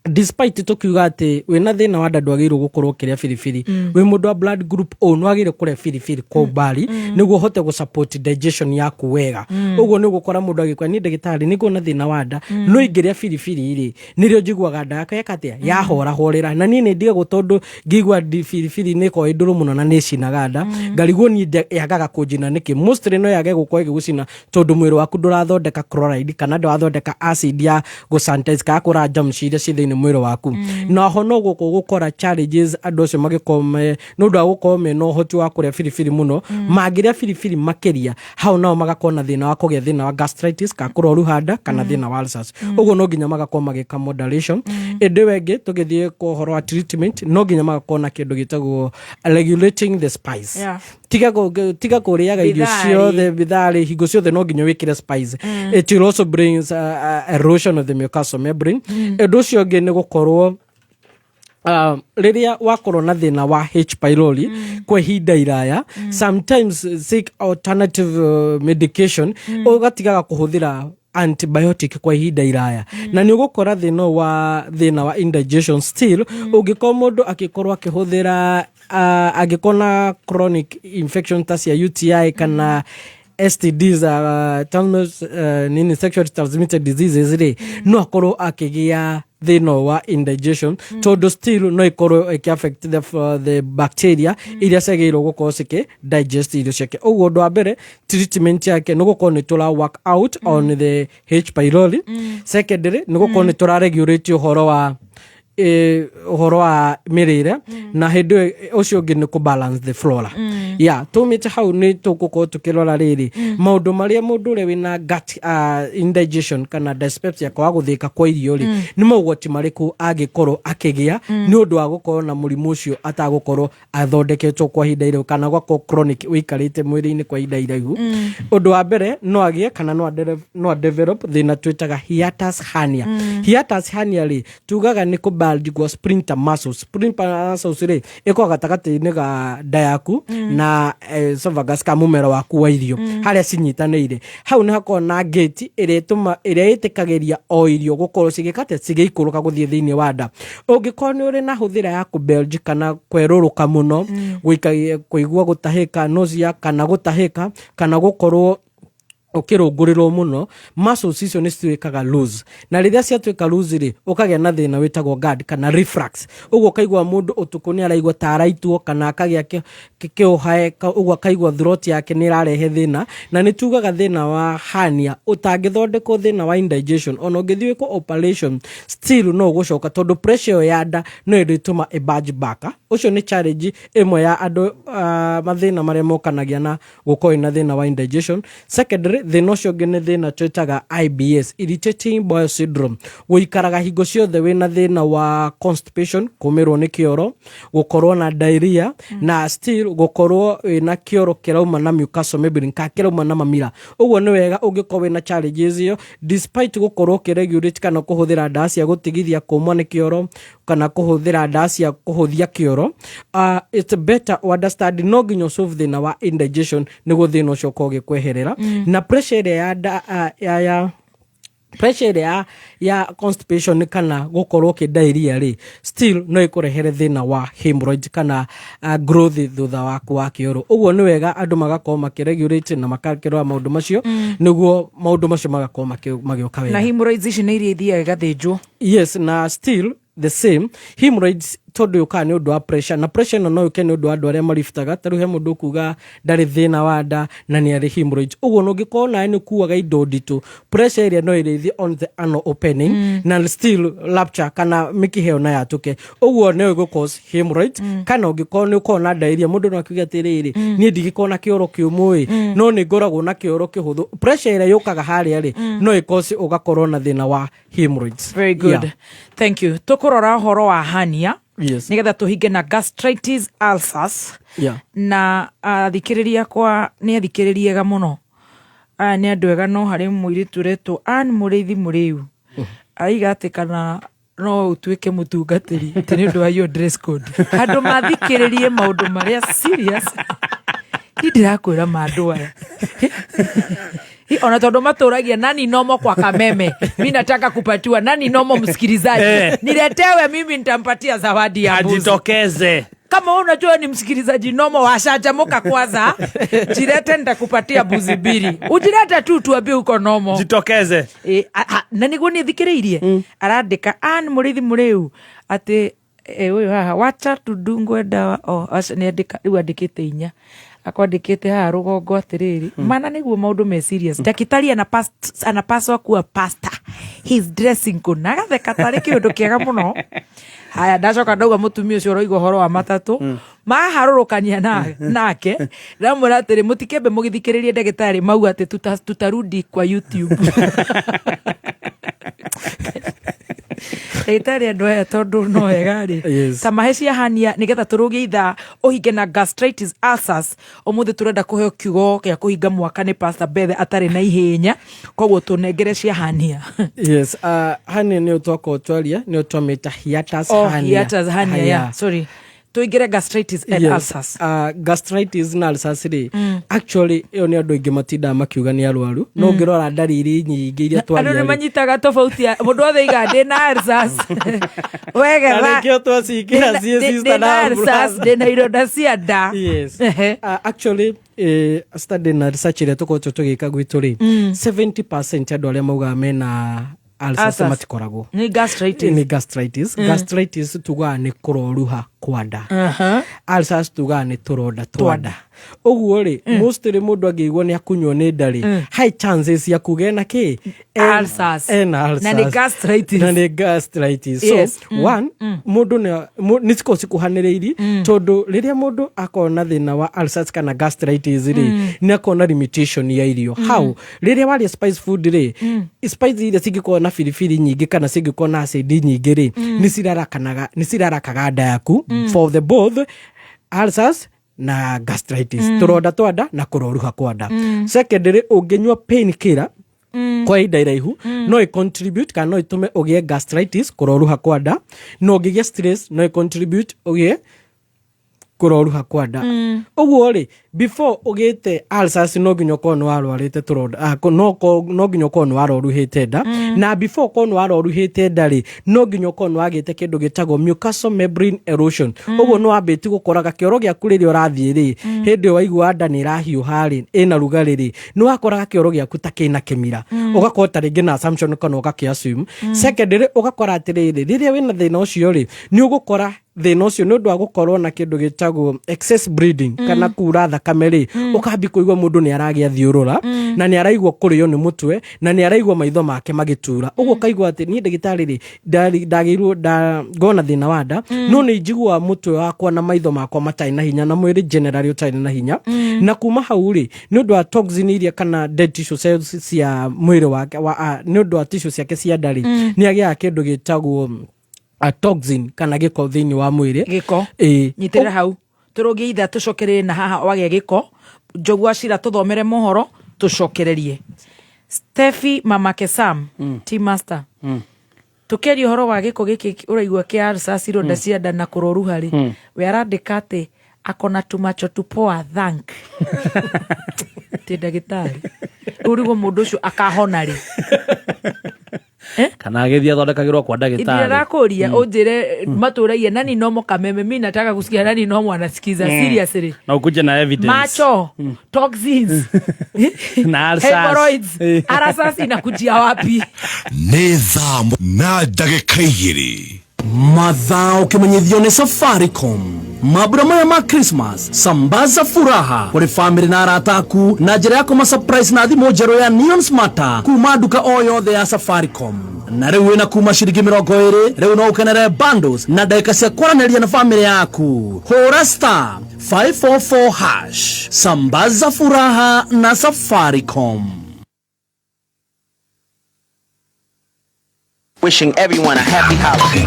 despite tukiuga atĩ wĩna thĩna wa nda ndwagĩrĩirwo gũkorwo ũkĩrĩa biribiri, wĩ mũndũ wa blood group O nĩ wagĩrĩire kũrĩa biribiri kwa umbali nĩguo ũhote gũ support digestion yaku wega. Ũguo nĩ ũgũkora mũndũ agĩkora, niĩ ndagĩtarĩ nĩ nguona thĩna wa nda, no ingĩrĩa biribiri rĩ, nĩrĩo njiguaga nda yakwa yeka atĩa, yahorahorera, na niĩ nĩ ndigagwo tondũ ngĩigua biribiri nĩ ĩkoragwo ĩ ndũrũ mũno na nĩ ĩcinaga nda. Ngarigwo niĩ yagaga kũnjina nĩkĩ. Mostly no yage gũkorwo ĩgĩgũcina tondũ mwĩrĩ waku ndũrathondeka chloride kana ndũrathondeka acid ya gũ sanitize kana kũra germs iria ciĩ thĩinĩ mwĩrĩ waku. Na ho no gũkũ gũkora challenges, andũ acio magĩkorwo nĩ ũndũ wa gũkorwo mena ũhoti wa kũrĩa biribiri mũno, mangĩrĩa biribiri makĩria, hau nao magakorwo na thĩna wa kũgĩa thĩna wa gastritis kana kũroruha nda kana thĩna wa ulcers. Ũguo no nginya magakorwo magĩka moderation. Ĩndĩ wengĩ tũgĩthiĩ kwa ũhoro wa treatment, no nginya magakorwo na kĩndũ gĩtagwo regulating the spice. Tiga kũrĩaga irio Bithari. ciothe bitharĩ hingo ciothe no nginya wĩkĩre spice. It will also brings erosion of the mucosal membrane. Ũndũ ũcio ũngĩ nĩ gũkorwo Rĩrĩa wakorwo na thĩna wa H pylori kwa ihinda iraya, sometimes seek alternative medication, ũgatigaga kũhũthĩra antibiotic kwa ihinda iraya, na nĩ ũgũkora thĩna ũyũ wa thĩna wa indigestion still, ũngĩkorwo mũndũ akĩkorwo akĩhũthĩra angĩkorwo na chronic infection ta cia UTI kana STDs, nini, sexually transmitted diseases rĩ, no akorwo akĩgĩa thĩna ũyũ wa indigestion, tondũ still no ĩkorwo ĩkĩ affect the bacteria iria ciagĩrĩirwo gũkorwo cikĩ digest irio ciake. Ũguo ũndũ wa mbere, treatment yake nĩ gũkorwo nĩ tũra work out on the H pylori. Secondary, nĩ gũkorwo nĩ tũra regulate ũhoro wa mĩrĩre, na hĩndĩ ĩyo ũcio ũngĩ nĩ kũ balance the flora. Yeah, tumĩte hau nĩ tũgũkorwo tũkĩrora rĩrĩ maũndũ marĩa mũndũ ũrĩa wĩna gut indigestion kana dyspepsia, kwaga gũthĩka kwa irio rĩ, nĩ mogwati marĩkũ angĩkorwo akĩgĩa nĩ ũndũ wa gũkorwo na mũrimũ ũcio atagũkorwo athondeketwo kwa ihinda iraihu, kana gwakorwo chronic ũikarĩte mwĩrĩ-inĩ kwa ihinda iraihu. Ũndũ wa mbere, no agĩe kana no a develop thĩna twĩtaga hiatus hernia. Hiatus hernia rĩ, tugaga nĩ kũ bulge gwa sphincter muscles. Sphincter muscles rĩ, ĩkoragwo gatagatĩ-inĩ ga nda yaku na esophagus ka mũmero waku wa irio, harĩa cinyitanĩire hau nĩ hakoragwo na gate ĩrĩa ĩtũma ĩrĩa ĩtĩkagĩria o irio gũkorwo cigĩkate cigĩikũrũka gũthiĩ thĩinĩ wa nda. Ũngĩkorwo nĩ ũrĩ na hũthĩra ya kũ kana kwerũrũka mũno, kũigua gũtahĩka, nausea, kana gũtahĩka, kana gũkorwo ũkĩrũngũrĩrwo mũno, muscles icio nĩ cituĩkaga loose, na rĩrĩa ciatuĩka loose rĩ, ũkagĩa na thĩna wĩtagwo GERD kana reflux. Ũguo ũkaigua mũndũ ũtukũ nĩ araigua ta araitwo, kana akagĩa kĩũhae, ũguo akaigua throat yake nĩ ĩrarehe thĩna. Na nĩ tugaga thĩna wa hernia ũtangĩthondekwo, thĩna wa indigestion, ona ũngĩthiĩ wĩkwo operation, still no ũgũcoka, tondũ pressure ĩyo ya nda no ĩrĩtũma ĩ bulge back. Ũcio nĩ challenge ĩmwe ya andũ, mathĩna marĩa mokanagia na gũkorwo na thĩna wa indigestion. Secondary, thĩna ũcio ũngĩ nĩ thĩna twĩtaga IBS, irritating bowel syndrome, gũikaraga hingo ciothe wĩna thĩna wa constipation, kũmĩrwo nĩ kĩoro, gũkorwo na diarrhea, na still gũkorwo wĩna kĩoro kĩrauma na mucosal membrane kana kĩrauma na mamira. Ũguo nĩ wega ũngĩkorwo wĩna challenges ĩyo, despite gũkorwo ũkĩregulate kana kũhũthĩra ndawa cia gũtigithia kũmwo nĩ kĩoro kana kũhũthĩra ndawa cia kũhũthia kĩoro, it's better understand no nginya ũsolve thĩna wa indigestion nĩguo thĩna ũcio ũkorwo ũgĩkweherera. Na pressure ĩrĩa ya, nda, ya pressure ĩrĩa ya constipation kana gũkorwo ũkĩ diarrhea rĩ, still no ĩkũrehere thĩna wa hemorrhoid kana growth thutha waku wa kĩoro. Ũguo nĩ wega andũ magakorwo makĩregulate na makakĩrora maũndũ macio, nĩguo maũndũ macio magakorwo magĩũka Na wega. Hemorrhoids ici nĩ iria ithiaga igathĩnjwo? Yes, na still the same hemorrhoids, tondũ yũkaga nĩ ũndũ wa pressure, na pressure ĩno no yũke nĩ ũndũ wa andũ arĩa maribtaga. Ta rĩu he mũndũ ũkuga ndarĩ thĩna wa nda na nĩ arĩ hemorrhoids. Ũguo na ũngĩkorwo nawe nĩ ũkuaga indo nditũ, pressure ĩrĩa no ĩrĩthiĩ on the anal opening na still rupture kana mĩkiha ĩyo no yatũke. Ũguo no ĩgũ cause hemorrhoids. Kana ũngĩkorwo nĩ ũkorwo na diarrhea, mũndũ no akiuge atĩrĩrĩ, niĩ ndigĩkorwo na kĩoro kĩũmũ ĩ, no nĩ ngoragwo na kĩoro kĩhũthũ. Pressure ĩrĩa yũkaga harĩa rĩ, no ĩ ũgakorwo na thĩna wa hemorrhoids. Very good. Thank you. Tũkũrora ũhoro wa hernia nĩgetha tũhinge na gastritis, ulcers. Na athikĩrĩria akwa nĩ athikĩrĩria ega mũno, aya nĩ andũ ega, no harĩ mũirĩtu ũretwo Ann Mũrĩithi Mũrĩu aiga atĩ kana no ũtuĩke mũtungatĩri atĩ nĩ ũndũ wa your dress code. Andũ mathikĩrĩrie maũndũ marĩa serious, ni ndĩrakwĩra mandũ aya. Ona tondũ matũragia nani nomo kwa Kameme, mi nataka kupatiwa nani nomo msikilizaji. Niletewe mimi, nitampatia zawadi ya mbuzi. Ajitokeze. Kama wewe unajua ni msikilizaji nomo washajamuka kwanza, jilete, nitakupatia mbuzi mbili. Ujilete tu tuambie uko nomo. Jitokeze. E, na niguo nä thikä rä irie arandä an må rä ithi må rä u atä å yå haha wacha tudungwe ndawa o nä andä rä u andä kä te inya akwandä kä te haha rå gongo atä rä rä mana nä guo maå ndå me serious. Daktari anapaswa kuwa pastor, his dressing code, na agatheka tarä kä å ndå kä ega må no. Haya, ndacoka ndauga mũtumia ũcio ũroiga ũhoro wa matatũ maharũrũkania nake, ndamwĩra atĩrĩ, mũtikembe mũgĩthikĩrĩrie ndagĩtarĩ mau atĩ tutarudi kwa YouTube. Ndagĩtarĩ, andũ aya tondũ no wega rĩ, Yes. ta mahe cia hernia nĩgetha tũrũgie ithaa ũhinge na gastritis, ulcers. Ũmũthĩ tũrenda kũheo kiugo gĩa kũhinga mwaka nĩ Pastor Bethe atarĩ na ihĩnya, koguo tũnengere cia hernia. Yes, hernia nĩyo twakorwo twaria, nĩyo twamĩta hiatus Oh, hernia. hiatus hernia, yeah. Sorry, tũingĩre gastritis and Yes. ulcers. Gastritis na ulcers rĩ, actually ĩyo nĩ andũ aingĩ matindaga makiuga nĩ arwaru, no ũngĩrora ndariri nyingĩ iria Andũ twaria nĩ rĩ, manyitaga tofauti ya mũndũ othe iga ndĩ na ulcers wegetha. Na nĩkĩo twacikĩra ciĩ sister ndĩ na na ulcers, brother. ndĩ na ironda cia nda. Yes. Actually study na research ĩrĩa tũkoretwo tũgĩka gwitũ rĩ, 70% andũ arĩa maugaga mena ulcers Ulcers. matikoragwo. Nĩ gastritis. Nĩ gastritis. Gastritis tugaga nĩ kũroruha kwa nda. Ulcers tugaga nĩ tũronda twa nda. Ũguo rĩ, mostly mũndũ angĩigua nĩ akunywo nĩ nda rĩ, high chances ya kuga ena kĩ? Ulcers. Ena ulcers. Na nĩ gastritis. Na nĩ gastritis. So Yes. One, mũndũ nĩ cikoragwo cikuhanĩrĩirie, tondũ rĩrĩa mũndũ akorwo na thĩna wa ulcers kana gastritis rĩ, nĩ akorwo na limitation ya irio. How? Rĩrĩa warĩa spice food rĩ, spice iria cingĩkorwo na biribiri nyingĩ kana cingĩkorwo na acid nyingĩ rĩ, nĩ cirarakaga nda yaku, for the both ulcers na gastritis, tũronda twa nda na kũroruha kwa nda. Secondly, ũngĩnyua pain killer kwa ihinda iraihu, no ĩ contribute kana no ĩtũme ũgĩe gastritis, kũroruha kwa nda. Na ũngĩgĩa stress, no ĩ contribute ũgĩe kũroruha kwa nda. Ũguo rĩ, before ũgĩte ulcers, no nginya ũkorwo nĩ warwarĩte tũronda, no nginya ũkorwo nĩ waroruhĩte nda. Na before ũkorwo nĩ waroruhĩte nda rĩ, no nginya ũkorwo nĩ wagĩte kĩndũ gĩtagwo mucosal membrane erosion. Ũguo nĩ wambĩtie gũkoraga kĩoro gĩaku rĩrĩa ũrathiĩ rĩ, hĩndĩ ĩyo waigua nda nĩ ĩrahiũha rĩ, ĩna rugarĩ rĩ, nĩ wakoraga kĩoro gĩaku ta kĩna kĩmira. Ũgakorwo ta rĩngĩ na assumption kana ũgakĩ assume. Second rĩ, ũgakora atĩrĩrĩ, rĩrĩa wĩna thĩna ũcio rĩ, nĩ ũgũkora thĩna ũcio nĩ ũndũ wa gũkorwo na kĩndũ gĩtagwo excess bleeding kana kura thakame rĩ, ũkambi kũigua mũndũ nĩ aragĩa thiũrũra, na nĩ araigua kũrĩo nĩ mũtwe, na nĩ araigua maitho make magĩtura. Ũguo ũkaigua atĩ niĩ ndagĩtarĩ rĩ, ndagĩirwo ngona thĩna wa nda, no nĩ njiguaga mũtwe wakwa na maitho makwa matarĩ na hinya na mwĩrĩ generally ũtarĩ na hinya. Na kuma hau rĩ, nĩ ũndũ wa toxin iria kana dead tissue cells cia mwĩrĩ wake nĩ ũndũ wa tissue ciake cia nda rĩ, nĩ agĩaga kĩndũ gĩtagwo a toxin kana gĩko thĩinĩ wa mwĩrĩ. Gĩko. Ĩĩ. Nyitĩrĩra hau, tũrũgie ithaa, tũcokererie na haha wagĩa gĩko. Njogu acira tũthomere mohoro, tũcokererie Steffi mamake Sam, team master. Tũkĩaria ũhoro wa gĩko gĩkĩ ũraigua kĩa ulcers, ironda cia nda na kũroruha rĩ, we arandĩka atĩ akona tumacho tupoa thank ti ndagĩtarĩ. Rĩu rĩguo mũndũ ũcio akahona rĩ? Kana agĩthiĩ athondekagĩrwo kwa ndagĩtarĩ. Ndĩrakũria ũnjĩre matũragia nani nomo kameme. Mi nataka kusikia nani nomo anasikiza. Seriously. Na ukuje na evidence. Macho, toxins, na ulcers. Hemorrhoids, ulcers inakujia wapi? Nĩ thaa na ndagĩka 2. Mathaa ũkĩmenyithio nĩ Safaricom. Mambura maya ma Christmas, sambaza furaha kũrĩ famĩlĩ na arata aku na njĩra ya kũma surprise na thimũ njerũ ya Neon Smarter kuma nduka o yothe ya Safaricom. Na rĩu wĩna kuma ciringi 20, rĩu no ũkenere bundles na ndagĩka cia kwaranĩria na famĩlĩ yaku. Hũra *544#. Sambaza furaha na Safaricom. Wishing everyone a happy holiday.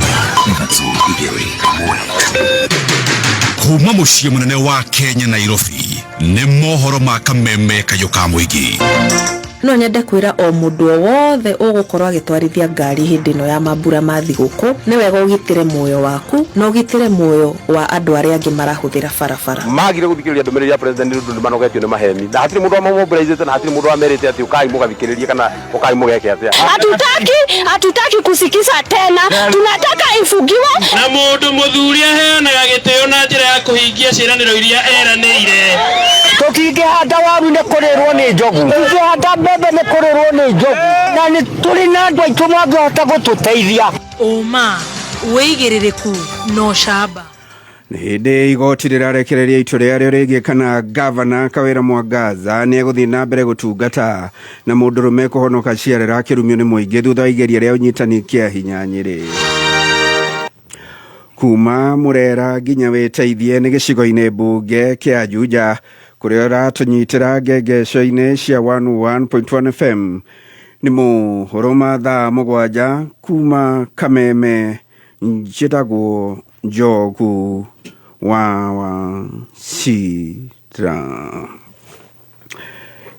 Kuma mũciĩ mũnene wa Kenya, Nairobi, nĩ mohoro ma kameme kayũ ka mũingĩ. No nyende kwĩra o mũndũ o wothe ũgũkorwo agĩtwarithia ngari hĩndĩ ĩno ya mambura ma thigũkũ, nĩ wega ũgitĩre muoyo waku na ũgitĩre muoyo wa andũ arĩa angĩ marahũthĩra barabara. Magire gũthikĩrĩria ndũmĩrĩri ya president nĩ ũndũ nĩ manogetio nĩ maheni, na hatirĩ mũndũ wamamobilizĩte, na hatirĩ mũndũ wamerĩte atĩ ũkai mũgathikĩrĩrie kana ũkai mũgeke atĩa. Hatutaki kusikiza tena, tunataka ifugiwe. Na mũndũ mũthuri aheanaga gĩtĩo na njĩra ya kũhingia ciĩranĩro iria eranĩire. Tũtingĩhanda waru nĩ kũrĩrwo nĩ njogu, tũtingĩhanda mbembe nĩ kũrĩrwo nĩ njogu, na nĩ tũrĩ na andũ aitũ mangĩhota gũtũteithia. Ũma, wĩigĩrĩrĩku na ũcamba. Nĩ hĩndĩ igoti rĩrarekereria itua rĩarĩo rĩgiĩ kana gavana Kawĩra Mwangaza nĩ egũthiĩ na mbere gũtungata, na mũndũrũme kũhonoka ciarera akĩrumio nĩ mũingĩ thutha wa igeria rĩa ũnyitani kĩa hinya Nyĩrĩ. Kuma Murera nginya wĩteithie nĩ gĩcigo-inĩ mbunge kĩa Juja, kũrĩa ũratũnyitĩra ngengeco-inĩ cia 101.1 FM. Nĩ mohoro ma thaa 7 kuma Kameme, njĩtagwo Njogu wa Wachira.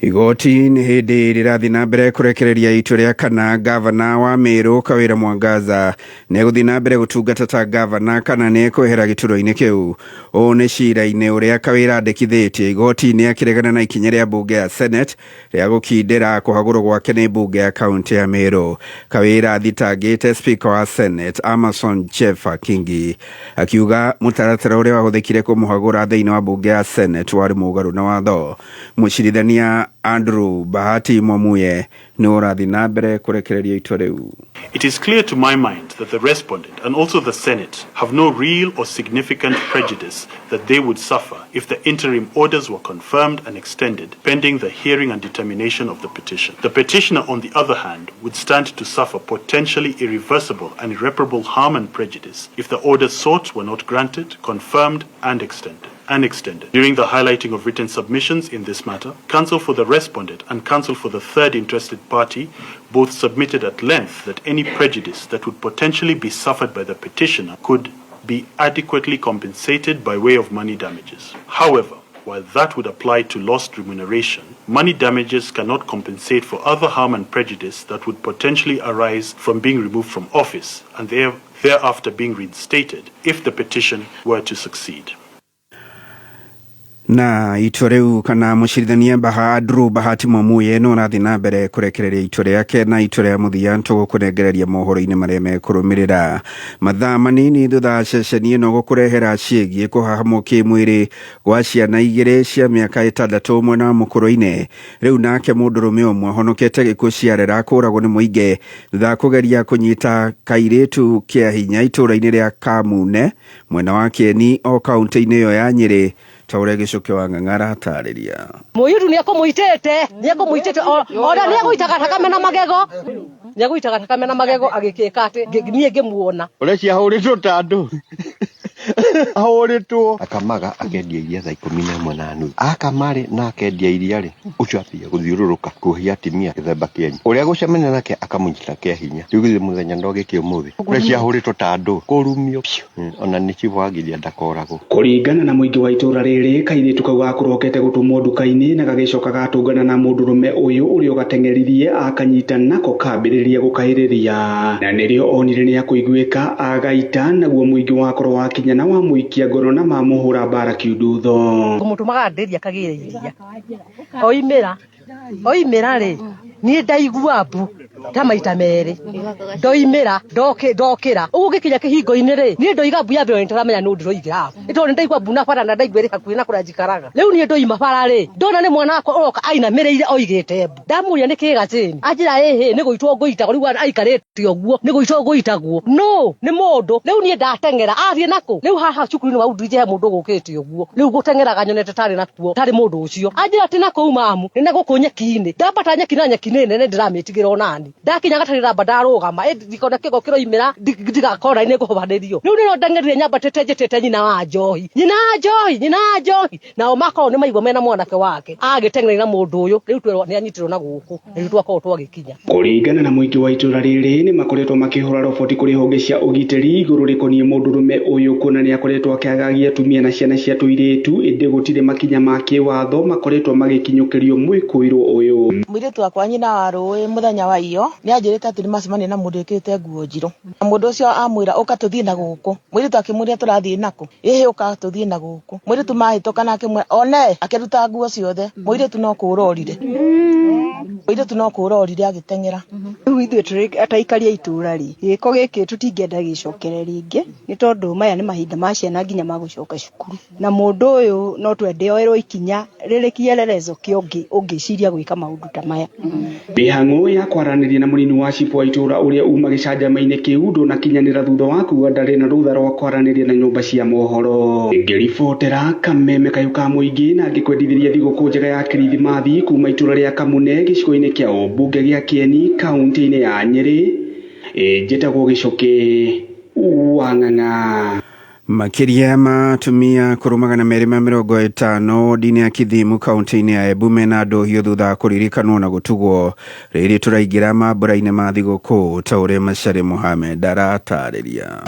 Igoti nĩ hĩndĩ rĩrathiĩ na mbere kũrekereria itua rĩa kana gavana wa Meru Kawĩra Mwangaza nĩ egũthiĩ na mbere gũtungata ta gavana kana nĩ ekwehera gĩturwa-inĩ kĩu. Ũũ nĩ cira-inĩ ũrĩa Kawĩra andĩkithĩtie igoti-inĩ akĩregana na ikinya rĩa mbunge ya Senate rĩa gũkindĩra kũhagũrwo gwake nĩ mbunge ya kaunti ya Meru. Kawĩra athitangĩte speaker wa Senate Amason Jeffa Kingi akiuga mũtaratara ũrĩa wahũthĩkire kũmũhagũra thĩinĩ wa mbunge ya Senate warĩ mũgarũ na watho. Mũcirithania Andrew Bahati Mwamuye nĩ ũrathiĩ na mbere kũrekereria itua rĩu. It is clear to my mind that the respondent and also the Senate have no real or significant prejudice that they would suffer if the interim orders were confirmed and extended pending the hearing and determination of the petition. The petitioner, on the other hand, would stand to suffer potentially irreversible and irreparable harm and prejudice if the orders sought were not granted, confirmed, and extended. During the highlighting of written submissions in this matter, counsel for the respondent and counsel for the third interested party both submitted at length that any prejudice that would potentially be suffered by the petitioner could be adequately compensated by way of money damages. However, while that would apply to lost remuneration, money damages cannot compensate for other harm and prejudice that would potentially arise from being removed from office and thereafter being reinstated if the petition were to succeed. Na itua rĩu kana mũcirithania Andrew Bahati Mwamuye no ũrathiĩ na mbere kũrekereria itua rĩake na itua rĩa mũthia tũgũkũnengereria mohoro-inĩ marĩa mekũrũmĩrĩra. Mathaa manini thutha ceceni ĩno gũkũrehera ciĩgiĩ kũhahamwo kĩmwĩrĩ gwa ciana 2 cia mĩaka 6 mwena wa Mũkũrũ-inĩ. Rĩu nake mũndũrũme ũmwe ahonokete gĩkuũ ciarera kũragwo nĩ mũingĩ thutha kũgeria kũnyita kairĩtu kĩa hinya itũũra-inĩ rĩa Kamune mwena wa Kĩeni o kaunti-inĩ ĩyo ya Nyĩrĩ, ta ũrĩa Gĩcũkĩ wa Ng'ang'a aratarĩria. Mũirĩtu nĩekũmũitĩte ona nĩegũitaga thakame na magego, nĩegũitaga thakame na magego agĩkĩka atĩ niĩ ngĩmuona. Ũrĩa ciahũrĩtwo ta andũ. Ahũrĩtwo. Akamaga akendia iria thaa 11:30. Akamarĩ na akendia iria rĩ, ũcio ambia gũthiũrũrũka kuohia atumia gĩthemba kĩanyu. Ũrĩa gũcemania nake akamũnyita kĩa hinya. Rĩu githĩ mũthenya no gĩkĩ ũmũthĩ. Ũrĩa ciahũrĩtwo ta andũ, kũrumio biũ. Ona nĩ cibũ wa Gilead ndakoragwo. Kũringana na mũingĩ wa itũũra rĩrĩ, kairĩtu kau gakũrokete gũtũmwo nduka-inĩ na gagĩcoka gatũngana na mũndũrũme ũyũ ũrĩa ũgateng'eririe akanyita nako kambĩrĩria gũkaĩrĩria. Na nĩrĩo onire nĩakũiguĩka agaita, naguo mũingĩ wakorwo wakinya na wamũikia ngoro na mamũhũra mbara kiundutho. Ngũmũtũmaga ndĩri akagĩre iria. Oimĩra, oimĩra rĩ, niĩ ndaigua mbu ta maita merĩ. Ndoimĩra, ndokĩra. Ũguo ngĩkinya kĩhingo-inĩ rĩ, niĩ ndoiga mbu ya mbere nĩtaramenya nũ ndĩroigĩra hau. Nĩ tondũ nĩndaigua mbu na bara na ndaigua ĩrĩ hakuhĩ na kũrĩa njikaraga. Rĩu niĩ ndoima bara rĩ, ndona nĩ mwana wakwa ũroka ainamĩrĩire oigĩte mbu. Ndamũria nĩ kĩ Gacĩni? Anjĩra ĩhĩ, nĩ gũitwo ngũitagwo, rĩu aikarĩte ũguo, nĩ gũitwo ngũitagwo. No, nĩ mũndũ. Rĩu niĩ ndateng'era, athiĩ nakũ? Rĩu haha cukuru-inĩ wa Udrije he mũndũ ũgũkĩte ũguo. Rĩu gũteng'eraga nyonete tarĩ nakuo, tarĩ mũndũ ũcio. Anjĩra atĩ nakũu mamu, nĩ na gũkũ nyeki-inĩ. Ndambata nyeki na nyeki nĩ nene ndĩramĩtigĩra onani. Ndakinya gatarĩ ramba ndarũgama, ĩndĩ ndikona kĩgo kĩroimĩra, ndigakora nĩ ngũhobanĩrio. Rĩu nĩrĩo ndeng'erire nyambatĩte njĩtĩte nyina wa njohi. Nyina wa njohi, nyina wa njohi. Nao makorwo nĩ maigua mena mwanake wake. Agĩteng'era na mũndũ ũyũ, rĩu twerwo nĩ anyitirwo na gũkũ. Rĩu twakorwo twagĩkinya. Kũringana na mũingĩ wa itũũra rĩrĩ, nĩ makoretwo makĩhũra roboti kũrĩ honge cia ũgitĩri igũrũ rĩkoniĩ mũndũrũme ũyũ kuona nĩ akoretwo akĩagagia atumia na ciana cia tũirĩtu, ĩndĩ gũtirĩ makinya ma kĩwatho makoretwo magĩkinyũkĩrio mwĩkũĩrwo ũyũ. Mũirĩtu wakwa nyina wa rũĩ mũthenya wa iyo nĩ anjĩrĩte atĩ nĩ macemania na mũndũ wĩkĩrĩte nguo njirũ. Na mũndũ ũcio amwĩra ũka tũthiĩ na gũkũ. Mũirĩtu akĩmũria tũrathiĩ nakũ? Ĩhĩ ũka tũthiĩ na gũkũ. Mũirĩtu mahĩtũka na akĩmwĩra one, akĩruta nguo ciothe. Mũirĩtu no kũũra orire. Mũirĩtu no kũũra orire agĩteng'era. Rĩu ithuĩ tũrĩ ataikari a itũũra rĩ, gĩko gĩkĩ tũtingĩenda gĩcokere rĩngĩ, nĩ tondũ maya nĩ mahinda ma ciana nginya ma gũcoka cukuru. Na mũndũ ũyũ no twende oerwo ikinya rĩrĩ kĩelelezo kĩa ũngĩ ũngĩciria gwĩka maũndũ ta maya. Mĩhang'o ya kwaranĩria na mũnini wa cibũ wa itũũra ũrĩa uma gĩcanjama-inĩ kĩu ndũnakinyanĩra thutha wa kuga ndarĩ na rũtha rwa kwaranĩria na nyũmba cia mohoro. Ngĩribotera kameme kayũ ka mũingĩ na ngĩkwendithĩria thigũkũ njega ya Kirithimathi kuma itũũra rĩa Kamune gĩcigo-inĩ kĩa ũmbunge gĩa Kĩeni kaunti-inĩ ya Nyĩrĩ, njĩtagwo Gĩcũkĩ wa Ng'ang'a. Makĩria ma atumia akũrũ 250 wodi-inĩ ya Kithimu kaunti-inĩ ya Embu mena ndũhiũ thutha wa kũririkanwo na gũtugwo rĩrĩ tũraingĩra mambura-inĩ ma thigũkũ ta ũrĩa Macharĩ Mohamed aratarĩria.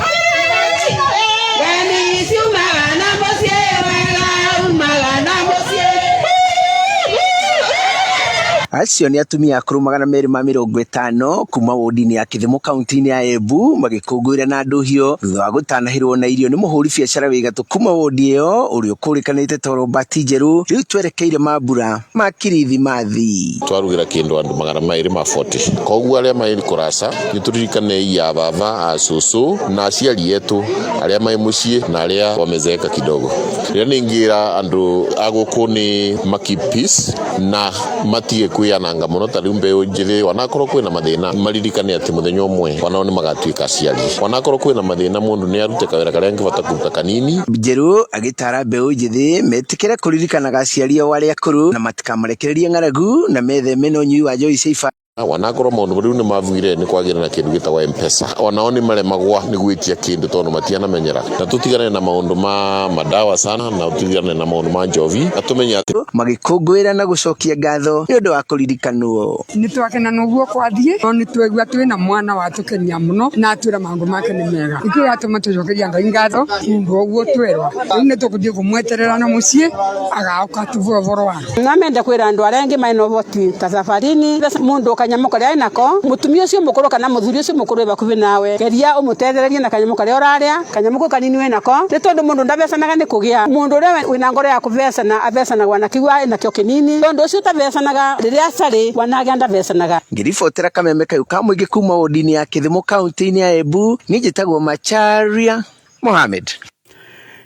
Acio nĩ atumia akũrũ 250 kuma wodi-inĩ ya Kĩthimo kaunti-inĩ ya Embu magĩkũngũĩra na ndũhiũ thutha wa gũtanahĩrwo na irio nĩ mũhũri biacara wĩ gatũ kuma wodi ĩyo ũrĩa ũkũrĩkanĩte ta Robert Njerũ. Rĩu twerekeire mambura ma Kirithimathi. Twarugĩra kĩndũ andũ 240 koguo arĩa marĩ kũraca nĩ tũririkanei a baba a cũcũ na aciari etũ arĩa marĩ mũciĩ na arĩa wamezeeka kidogo. Rĩrĩa ningĩra andũ a gũkũ nĩ ma keep peace na matige kwĩananga mũno ta rĩu mbeũ njĩthĩ wanakorwo kwĩna mathĩna maririkane atĩ mũthenya ũmwe onao nĩ magatuĩka aciari wanakorwo kwĩna mathĩna mũndũ nĩ arute kawĩra karĩa angĩbota kũruta kanini. Njerũ agĩtara mbeũ njĩthĩ metĩkĩre kũririkanaga aciari ao arĩa akũrũ na matikamarekererie ng'aragu na metheme na ũnyui wa njohi cia ibandĩko. Wanakorwo maũndũ rĩu nĩ mavugire nĩ kwagĩra na kĩndũ gĩtagwo M-Pesa onao nĩ maremagwa nĩ gwĩtia kĩndũ tondũ matianamenyera na tũtigane na maũndũ ma madawa sana na tũtigane na maũndũ ma njovi na tũmenye atĩ magĩkũngũĩra na gũcokia ngatho nĩ ũndũ wa kũririkanwo. Nĩ twakena nĩguo kwathiĩ no nĩ twaigua twĩna mwana watũkenia mũno na atwĩra maũndũ make nĩ mega nĩkĩo gĩatũma tũcokeria Ngai ngatho nĩ ũndũ wa ũguo twerwa rĩu nĩ tũgũthiĩ kũmweterera na mũciĩ agoka tũbue ũboro wake. No mende kwĩra andũ arĩa angĩ mena ũhoti ta sabarini mũndũ kanyamũ karĩa enako mũtumia ũcio mũkũrũ kana mũthuri ũcio mũkũrũ wĩ hakuhĩ nawe geria ũmũtethererie na kanyamũ karĩa ũrarĩa kanyamũ kau kanini wĩnako nĩ tondũ mũndũ ndavecanaga nĩ kũgĩa mũndũ ũrĩa wĩna ngoro ya kũvecana avecanagwa na kiu enakĩo kĩnini tondũ ũcio ũtavecanaga rĩrĩa acarĩ wanagĩa ndavecanaga. Ngĩribotera kameme kayũ ka mũingĩ kuma wodi-inĩ ya Kĩthimo kaunti-inĩ ya Embu niĩ njĩtagwo Macharia Mohamed.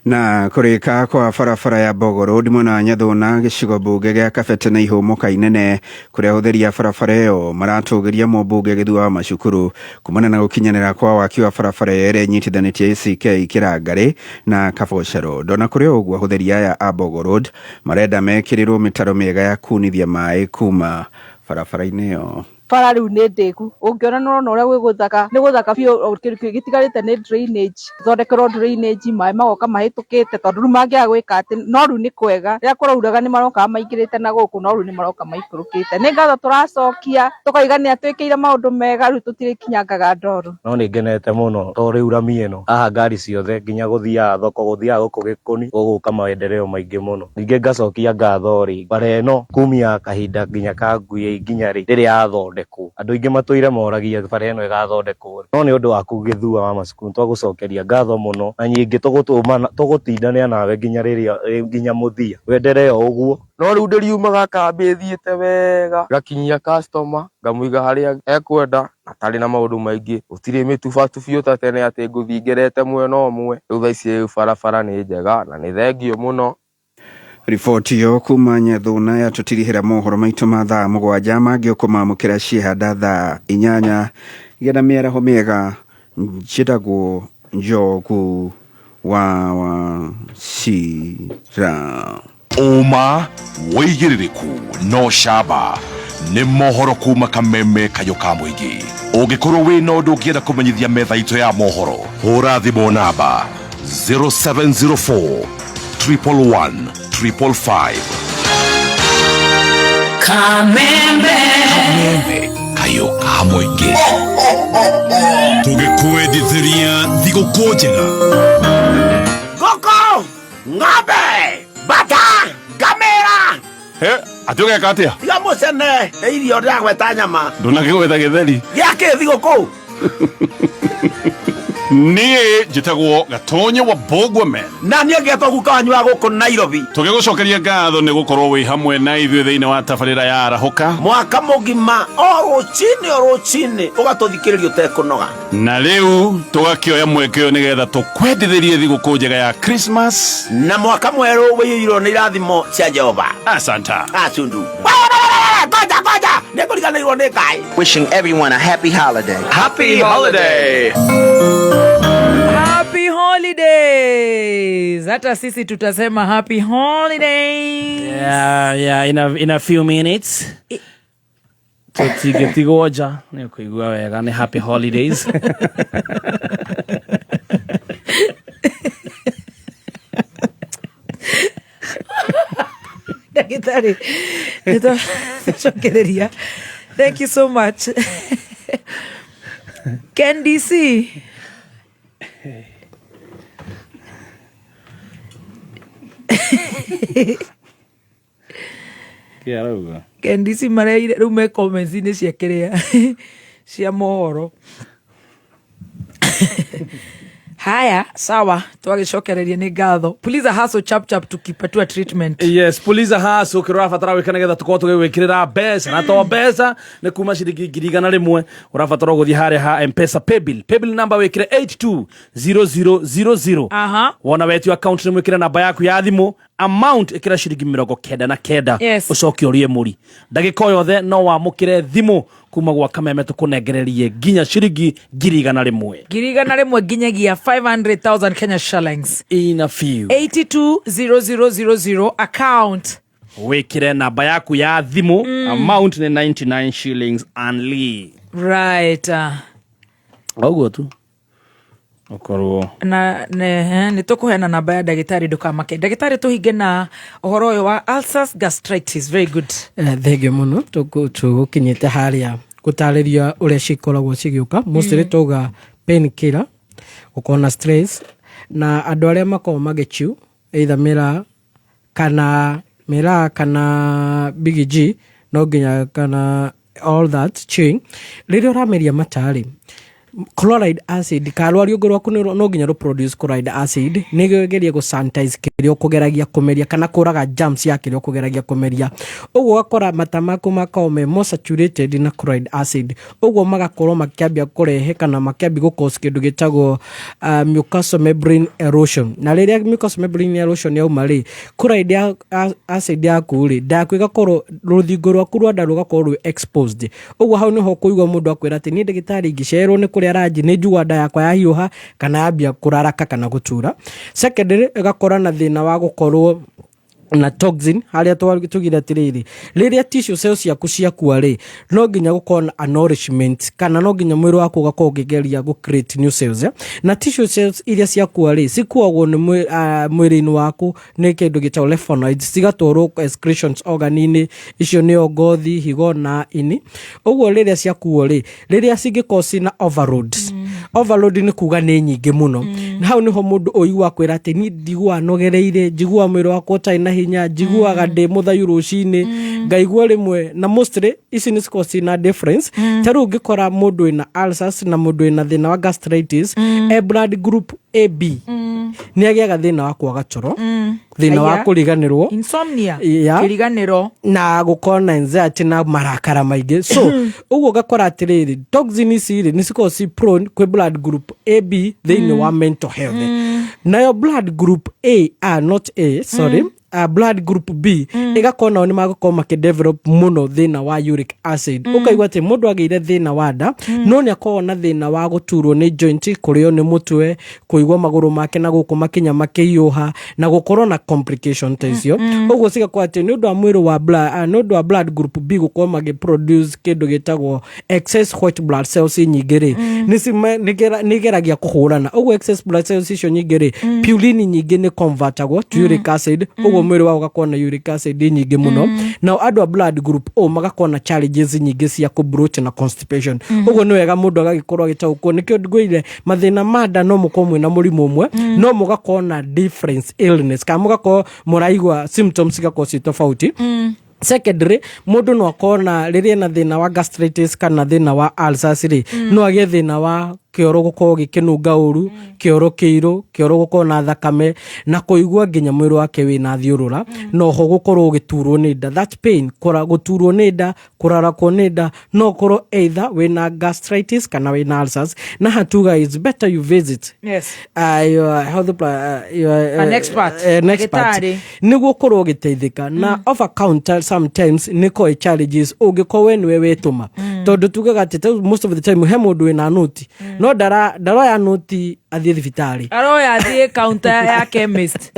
Na kũrĩka kwa barabara ya Mbogo Road mwena wa Nyathuna gĩcigo mbunge gĩa Kabete na ihũmũka inene kũrĩa ahũthĩri a barabara ĩyo maratũgĩria mũmbunge Gĩthua wa Macukuru kumana na gũkinyanĩra kwa waki wa barabara ĩyo ĩrĩa ĩnyitithanĩtie ACK Kĩrangarĩ na Kabocha Road. Ona kũrĩ o ũguo ahũthĩri aya a Mbogo Road marenda mekĩrĩrwo mĩtaro mĩega ya kunithia maĩ kuma barabara-inĩ ĩyo. Bara rĩu nĩ ndĩku ũngĩona nĩ ũrona ũrĩa gwĩ gũthaka nĩ gũthaka biũ kĩndũ kĩrĩa gĩtigarĩte nĩ drainage thondekerwo drainage maĩ magoka mahĩtũkĩte tondũ rĩu mangĩaga gwĩka atĩ no rĩu nĩ kwega rĩrĩa kũrauraga nĩ marokaga maingĩrĩte na gũkũ no rĩu nĩ maroka maikũrũkĩte nĩ ngatho tũracokia tũkauga nĩ atwĩkĩire maũndũ mega rĩu tũtirĩkinyangaga ndoro. No nĩ ngenete mũno to rĩu rami ĩno haha ngari ciothe nginya gũthiaga thoko gũthiaga gũkũ gĩkũni gũgũka maendeleo maingĩ mũno ningĩ ngacokia ngatho rĩ bara ĩno kumia kahinda nginya ka ngui nginya rĩ rĩrĩa yathondekwo andũ aingĩ matũire moragia bara ĩno ĩgathondekwo rĩ no nĩ ũndũ waku Gĩthua wa Macukuru twagũcokeria ngatho mũno na nyingĩ tũgũtindania nawe nginya rĩrĩa nginya mũthia wenderee o ũguo. No rĩu ndĩriumaga kambĩ thiĩte wega ngakinyia customer ngamũiga harĩa ekwenda na atarĩ na maũndũ maingĩ gũtirĩ mĩtubatubio ta tene atĩ ngũthiĩ ngerete mwena ũmwe rĩu thaa ici rĩu barabara nĩ njega na nĩ thengio mũno. Riboti ĩyo kuma Nyathuna yatũtirihĩra mohoro maitũ ma thaa 7 mangĩ ũkũmamũkĩra ciehanda thaa 8 gĩa na mĩaraho mĩega njĩtagwo Njogu wa Wachira. Ũma wĩigĩrĩrĩku no camba nĩ mohoro kuma kameme kayũ ka mũingĩ. Ũngĩkorwo wĩna ũndũ ũngĩenda kũmenyithia metha itũ ya mohoro hũra thimũ namba 0704 111 555. Kameme. Kameme kayũ ka mũingĩ. Tũgĩkwendithĩria thigũkũ njega. Ngũkũ, ng'ombe, bata, ngamĩra. He, atĩ ũgeka atĩa? Tiga mũcene nĩ irio ndĩragweta nyama. Ndũnakĩgweta gĩtheri. Gĩakĩ thigũkũ? Niĩ njĩtagwo Gatonye wa Bogwamen. Na niĩ ngetwo guka wanyu wa gũkũ Nairobi. Tũgĩgũcokeria ngatho nĩ gũkorwo wĩ hamwe na ithuĩ thĩinĩ wa tabarĩra ya Arahũka. Mwaka mũgima o rũcinĩ o rũcinĩ ũgatũthikĩrĩria ũtekũnoga. Na rĩu tũgakĩoya mweke ũyũ nĩgetha tũkwendithĩrie thigũkũ njega ya Christmas na mwaka mwerũ wĩiyũirwo nĩ irathimo cia Jehova. Asanta. Asundu. Ngoja ngoja nĩngũriganĩirwo nĩ Ngai. Wishing everyone a happy holiday. Happy holiday. Happy holidays. Hata sisi tutasema happy holidays. Yeah, in a few minutes. Tũtingĩtigwo nja nĩ ũkũigua wega nĩ happy holidays. Ndagĩtarĩ, nĩtwacokereria. Thank you so much. Ken DC. Kĩ arauga? Ken DC mareire rĩu me comments-inĩ cia kĩrĩa cia mohoro. Haya, sawa, twagĩcokereria nĩ ngatho. Puliza hustle chap chap tukipatiwa treatment. Yes, puliza haso kĩrĩa ũrabatara gwĩka nĩgetha tũkorwo tũgĩgwĩkĩrĩra mbeca na to mbeca nĩ kuma ciringi 100,000 ũrabatara gũthiĩ harĩa ha mpesa paybill paybill number wĩkĩre 820000. Wona wetio account nĩ mwĩkĩre namba yaku ya thimũ, amount ĩkĩra ciringi 99. Yes. Ũcoke ũrie mũri ndagĩka o yothe no wamũkĩre thimũ kuma gwa kameme tũkũnengererie nginya ciringi 100,000. 100,000 nginyagia 500,000 Kenya shillings. In a few. 820000 account. Wĩkĩre namba yaku ya thimũ, amount nĩ 99 shillings only. Right. Ũguo tu okorwo Na nĩ tũkũheana namba ya ndagĩtarĩ, ndũkamake. Ndagĩtarĩ, tũhinge na ũhoro ũyũ wa ulcers, gastritis. Very good. Thengio mũno. Tũgũkinyĩte harĩa gũtarĩria ũrĩa cikoragwo cigĩũka. Mostly tauga pain killer, gũkorwo na stress, na andũ arĩa makoragwo magĩchew either mĩraa kana Big G, no nginya kana all that chewing, rĩrĩa ũrameria mata-rĩ, chloride acid ka rwariũngũ rwaku no nginya rũ produce chloride acid nĩguo ĩgerie gũ sanitize kĩrĩa ũkũgeragia kũmeria kana kũraga germs ya kĩrĩa ũkũgeragia kũmeria. Ũguo ũgakora mata maku makoragwo me more saturated na chloride acid, ũguo magakorwo makĩambia kũrehe kana makĩambia gũ cause kĩndũ gĩtagwo mucosal membrane erosion. Na rĩrĩa mucosal membrane erosion yauma rĩ, chloride acid yaku rĩ, nda yaku ĩgakorwo, rũthingo rwaku rwa nda rũgakorwo rwĩ exposed. Ũguo hau nĩho ũkũigua mũndũ akwĩra atĩ niĩ ndagĩtarĩ ingĩcererwo nĩ kũrĩa ranji nĩ njiguaga nda yakwa yahiũha kana yambia kũraraka kana gũtura. Secondly, ĩgakorwo na thĩna wa gũkorwo na toxin harĩa tugire atĩrĩrĩ, rĩrĩa tissue cells ciaku ciakua rĩ, no nginya gũkorwo na nourishment kana no nginya mwĩrĩ waku ũgakorwo ũkĩgeria gũ create new cells, eh? Na tissue cells iria ciakua rĩ, cikuagwo nĩ mwĩrĩ-inĩ waku nĩ kĩndũ gĩtagwo lymphonoids, cigatwarwo excretions organ-inĩ icio nĩyo ngothi, higo na ini. Ũguo rĩrĩa ciakuo rĩ, rĩrĩa cingĩkorwo cina overload, overload nĩ kuga nĩ nyingĩ mũno, na hau nĩho mũndũ ũigua kwĩra atĩ niĩ ndiguaga nogereire, njiguaga mwĩrĩ wakwa ũtarĩ na hinya, njiguaga ndĩ mũthayu rũcinĩ, ngaigua rĩmwe. Na mostly ici nĩ cikoragwo ciĩna difference. Ta rĩu ũngĩkora mũndũ wĩna ulcers na mũndũ wĩna thĩna wa gastritis, e blood group AB, nĩ agĩaga thĩna wa kwaga toro, thĩna wa Aya. kũriganĩrwo. Insomnia. Yeah. Kĩriganĩro. Na gũkorwo na anxiety na marakara maingĩ. So ũguo ũgakora atĩrĩrĩ, toxin ici rĩ, nĩ cikoragwo ci prone kwĩ blood group AB thĩinĩ wa mental health. Nayo blood group A, ah, not A, sorry, blood group B ĩgakorwo nao nĩ magũkorwo makĩdevelop mũno thĩna wa uric acid. Ũkaigua atĩ mũndũ agĩire thĩna wa nda, no nĩ akoragwo na thĩna wa gũturwo nĩ joint, kũrĩo nĩ mũtwe, kũigua magũrũ make na gũkũ makinya makĩhiũha, na gũkorwo na complication ta icio. Ũguo cigakorwo atĩ nĩ ũndũ wa mwĩrĩ wa blood, nĩ ũndũ wa blood group B gũkorwo magĩproduce kĩndũ gĩtagwo excess white blood cells nyingĩ rĩ, nĩ igeragia kũhũrana. Ũguo excess blood cells icio nyingĩ rĩ, purine nyingĩ nĩ convertagwo to uric acid. Ũguo mwĩrĩ wao ũgakorwo na uric acid nyingĩ mũno. Nao andũ a blood group O magakorwo na challenges nyingĩ cia kũ bloat na constipation. Ũguo nĩ wega mũndũ agagĩkorwo agĩtaũkwo nĩkĩo ngwĩrire mathĩna ma nda no mũkorwo mwĩna mũrimũ ũmwe, no mũgakorwo na difference illness kana mũgakorwo mũraigua symptoms cigakorwo ciĩ tofauti. Secondary, mũndũ no akorwo na rĩrĩa ena thĩna wa gastritis kana thĩna wa ulcers rĩ, no agĩe thĩna wa kĩoro gũkorwo gĩkĩnunga ũru, kĩoro kĩirũ, kĩoro gũkorwo na thakame, na kũigua nginya mwĩrĩ wake wĩna thiũrũra, na oho gũkorwo ũgĩturwo nĩ nda. That pain, gũturwo nĩ nda, kũrarakwo nĩ nda, no ũkorwo either wĩna gastritis kana wĩna ulcers. Na hatuga is better you visit your health your, An expert. An expert. Ndagĩtarĩ. Nĩguo ũkorwo ũgĩteithĩka. Na over counter sometimes nĩ korwo challenges ũngĩkorwo we nĩwe wĩtũma, tondũ tugaga atĩ most of the time he mũndũ wĩna noti, no ndaroya noti. Athiĩ thibitarĩ. Aroya athiĩ counter ya chemist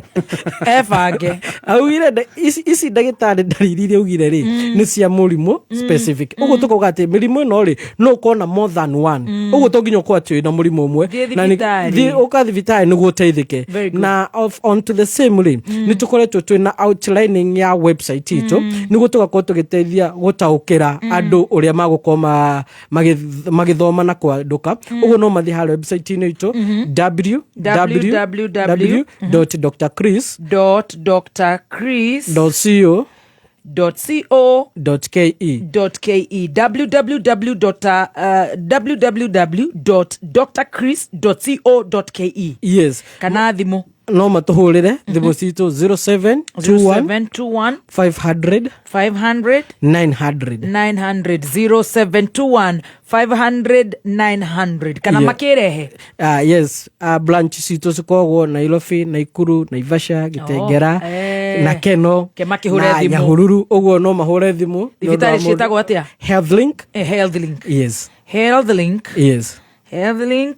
ebange. Augire ici ndagĩtarĩ ndariri iria augire rĩ nĩ cia mũrimũ specific. Ũguo tũkauga atĩ mĩrimũ ĩno rĩ, no ũkorwo na more than one. Ũguo to nginya ũkorwo atĩ wĩna mũrimũ ũmwe. Thiĩ Na thibitarĩ. Thiĩ ũka thibitarĩ nĩguo ũteithĩke. Very good. Na on to the same rĩ, nĩ tũkoretwo twĩna outlining ya website itũ nĩguo tũgakorwo tũgĩteithia gũtaũkĩra andũ ũrĩa magũkorwo magĩthoma na kwandũka. Ũguo no mathiĩ harĩa website-inĩ itũ, www dr chris dot dr chris co dot co dot ke. Dot ke, www dot, www dot drchris dot co dot ke. Yes. Kana thimũ? No matũhũrĩre thimũ citũ 0721 0721 500 500 900. 900, 0721 500 900, kana makirehe? Yes, branch citũ cikoragwo Nairobi, Naikuru, Naivasha, Gitengera na Keno Ke makĩhũre na thimũ. Nyahururu. Ũguo no mahũre thimũ nĩ ũndũ wa Thibitarĩ mũndũ- ciĩtagwo atĩa? Health Link. Health Link. Yes. Health Link. Yes. Health Link,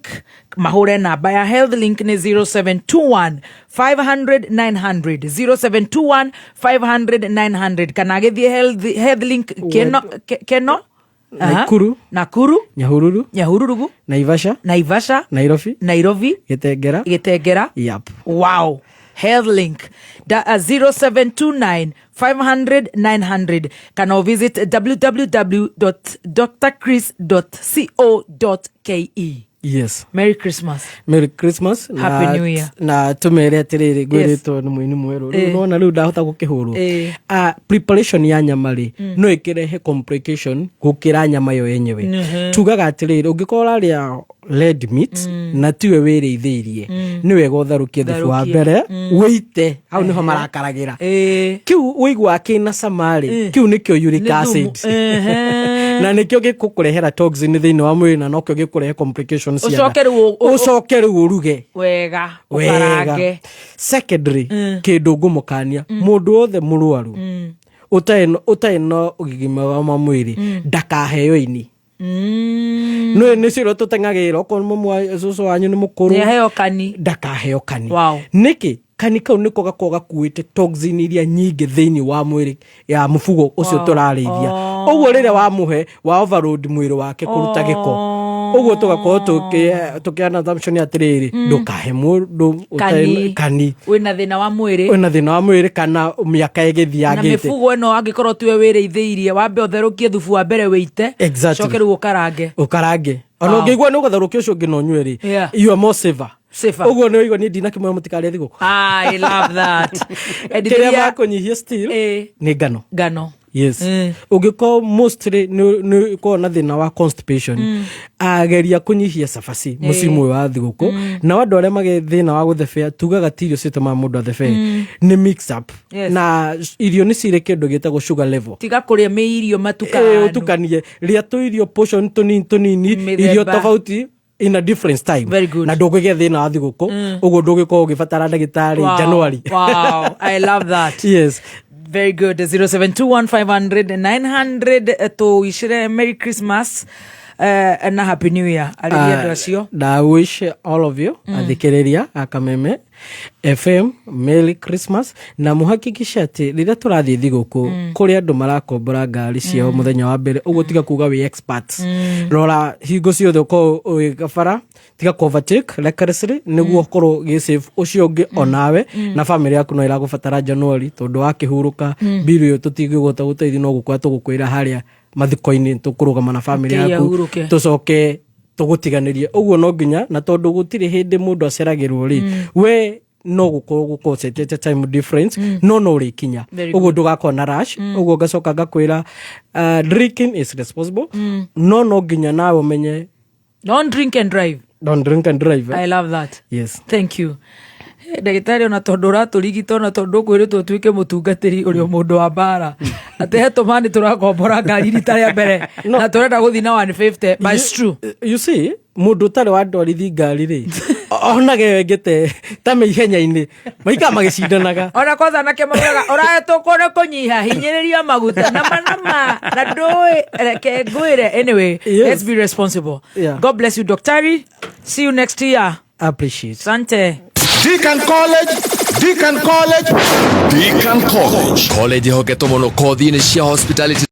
mahũre namba ya Health Link nĩ 0721 500 900, 0721 500 900, kana agĩthiĩ Health Link Keno, Keno. Aha. Naikuru. Nakuru. Nyahururu. Nyahururu. Naivasha. Naivasha. Nairobi. Nairobi. Gitengera. Gitengera. Yep. Wow. Health Link 0729 500 900, kana visit www.drchris.co.ke. Yes. Merry Christmas. Merry Christmas. Happy New Year. Na tũmere atĩrĩrĩ, ngwĩrĩtwo nĩ mũini mwerũ rĩu, nona rĩu ndahota gũkĩhũrwo. Preparation ya nyama rĩ, no ĩkĩrehe complication gũkĩra nyama yo yenyewe. Tugaga atĩrĩrĩ, ũngĩkorwo ũrarĩa red meat na tiwe wĩrĩithĩirie, nĩ wega ũtherũkie thubu wa Therũkie. mbere wĩite hau nĩho marakaragĩra. Kĩu ũiguaga kĩna cama rĩ, kĩu nĩkĩo uric Nĩ thumu. acid, na nĩkĩo gĩkũkũrehera toxin thĩinĩ wa mwĩrĩ, na nokĩo gĩkũrehe complications cia nda. Ũcoke rĩu Ũcoke rĩu ũruge wega. Wega. Ũkarange. Secondary, kĩndũ ngũmũkania mũndũ wothe mũrwaru ũtarĩ na ũgima wa mwĩrĩ ndakaheo ini. Nĩ nĩcio tũteng'agĩra okorwo mũmwe wa cũcũ wanyu nĩ mũkũrũ. Nĩaheo kani. Ndakaheo kani. Nĩkĩ? Kani kau nĩko gakoragwo gakuĩte toxin iria nyingĩ thĩinĩ wa mwĩrĩ ya mũbugo ũcio tũrarĩithia. Ũguo rĩrĩa wamũhe wa overload mwĩrĩ wake kũruta gĩko, ũguo tũgakorwo tũkĩana assumption atĩrĩrĩ, ndũkahe mũndũ Kani. kani wĩna thĩna wa mwĩrĩ. Wĩna thĩna wa mwĩrĩ kana mĩaka Na ĩgĩthiangĩte. Mĩbugo ĩno, angĩkorwo tiwe wĩrĩithĩirie, wambe ũtherũkie thubu wa mbere wĩite. Exactly. Coke rĩu ũkarange. Ũkarange. Ona ũngĩigua nĩ ũgatherũkia ũcio ũngĩ na ũnyue rĩ, you are more safer. Safer. Ũguo nĩ ũigua niĩ ndinakĩmwĩra mũtikarĩe thigũkũ. I love that. Kĩrĩa Endithĩria- makũnyihia still nĩ ngano. Ngano. Yes, ũngĩkorwo mostly nĩ ũkoragwo na thĩna wa constipation, ageria kũnyihia cabaci mũcimu ũyũ wa thigũkũ. Nao andũ arĩa magĩ thĩna wa gũthebea, tugaga ti irio citũmaga mũndũ athebee, nĩ mix up. Na irio nĩ cirĩ kĩndũ gĩtagwo sugar level. Tiga kũrĩa mĩirio matukanu. Ũtukanie, rĩa tũirio portion tũnini tũnini. Mĩthemba. Irio tofauti in a different time. Very good. Na ndũngĩgĩa thĩna wa thigũkũ. Ũguo ndũgĩkorwo ũgĩbatara ndagĩtarĩ January. Wow, I love that. Yes. Very good. 0721 500 900, tuwishire Merry Christmas na Happy New Year. Arĩria andũ acio. Na wish all of you athikĩrĩria a Kameme FM Merry Christmas, na mũhakikishe atĩ rĩrĩa tũrathiĩ thigũkũ, kũrĩ andũ marakombora ngari ciao mũthenya wa mbere. Ũguo tiga kuga wĩ expert, rora hingo ciothe ũkorwo wĩ gabara, tiga ku overtake recklessly nĩguo ũkorwo gĩ safe ũcio ũngĩ onawe na family yaku no ĩragũbatara January, tondũ wakĩhurũka mbiru ĩyo tũtingĩhota gũteithia, no gũkora tũgũkwĩra harĩa mathiko-inĩ tũkũrũgama na family Ngai yaku, ahurũke. tũcoke tũgũtiganĩrie. Ũguo no nginya, na tondũ gũtirĩ hĩndĩ mũndũ aceragĩrwo rĩ, we no gũkorwo gũkocetete time difference, no ũrĩkinya. Very Ũguo ndũgakorwo na rush. Ũguo ngacoka ngakwĩra, drinking is responsible, no nginya nawe ũmenye. Don't drink and drive. Don't drink and drive, eh? I love that. Yes. Thank you. Ndagĩtarĩ, ona tondũ ũratũrigita, ona tondũ ũkwĩrĩtwo ũtuĩke mũtungatĩri ũrĩ o mũndũ wa mbara, atĩ he tũmani tũrakombora ngari rita rĩa mbere na tũrenda gũthiĩ na 150, but it's true. You see, mũndũ ũtarĩ wa ndwarithi ngari rĩ, onaga ĩyo ĩngĩ ta me ihenya-inĩ maikara magĩcindanaga. Ona kwanza anake maugaga ũrahetũkwo nĩ kũnyiha hinyĩrĩria maguta nama nama na ndũĩ, reke ngwĩre, anyway. Yes. Let's be responsible. Yeah. God bless you, daktari. See you next year. Appreciate. Asante. Deacon College, Deacon College, Deacon College, college ihoketwo mũno kothi-inĩ cia hospitality.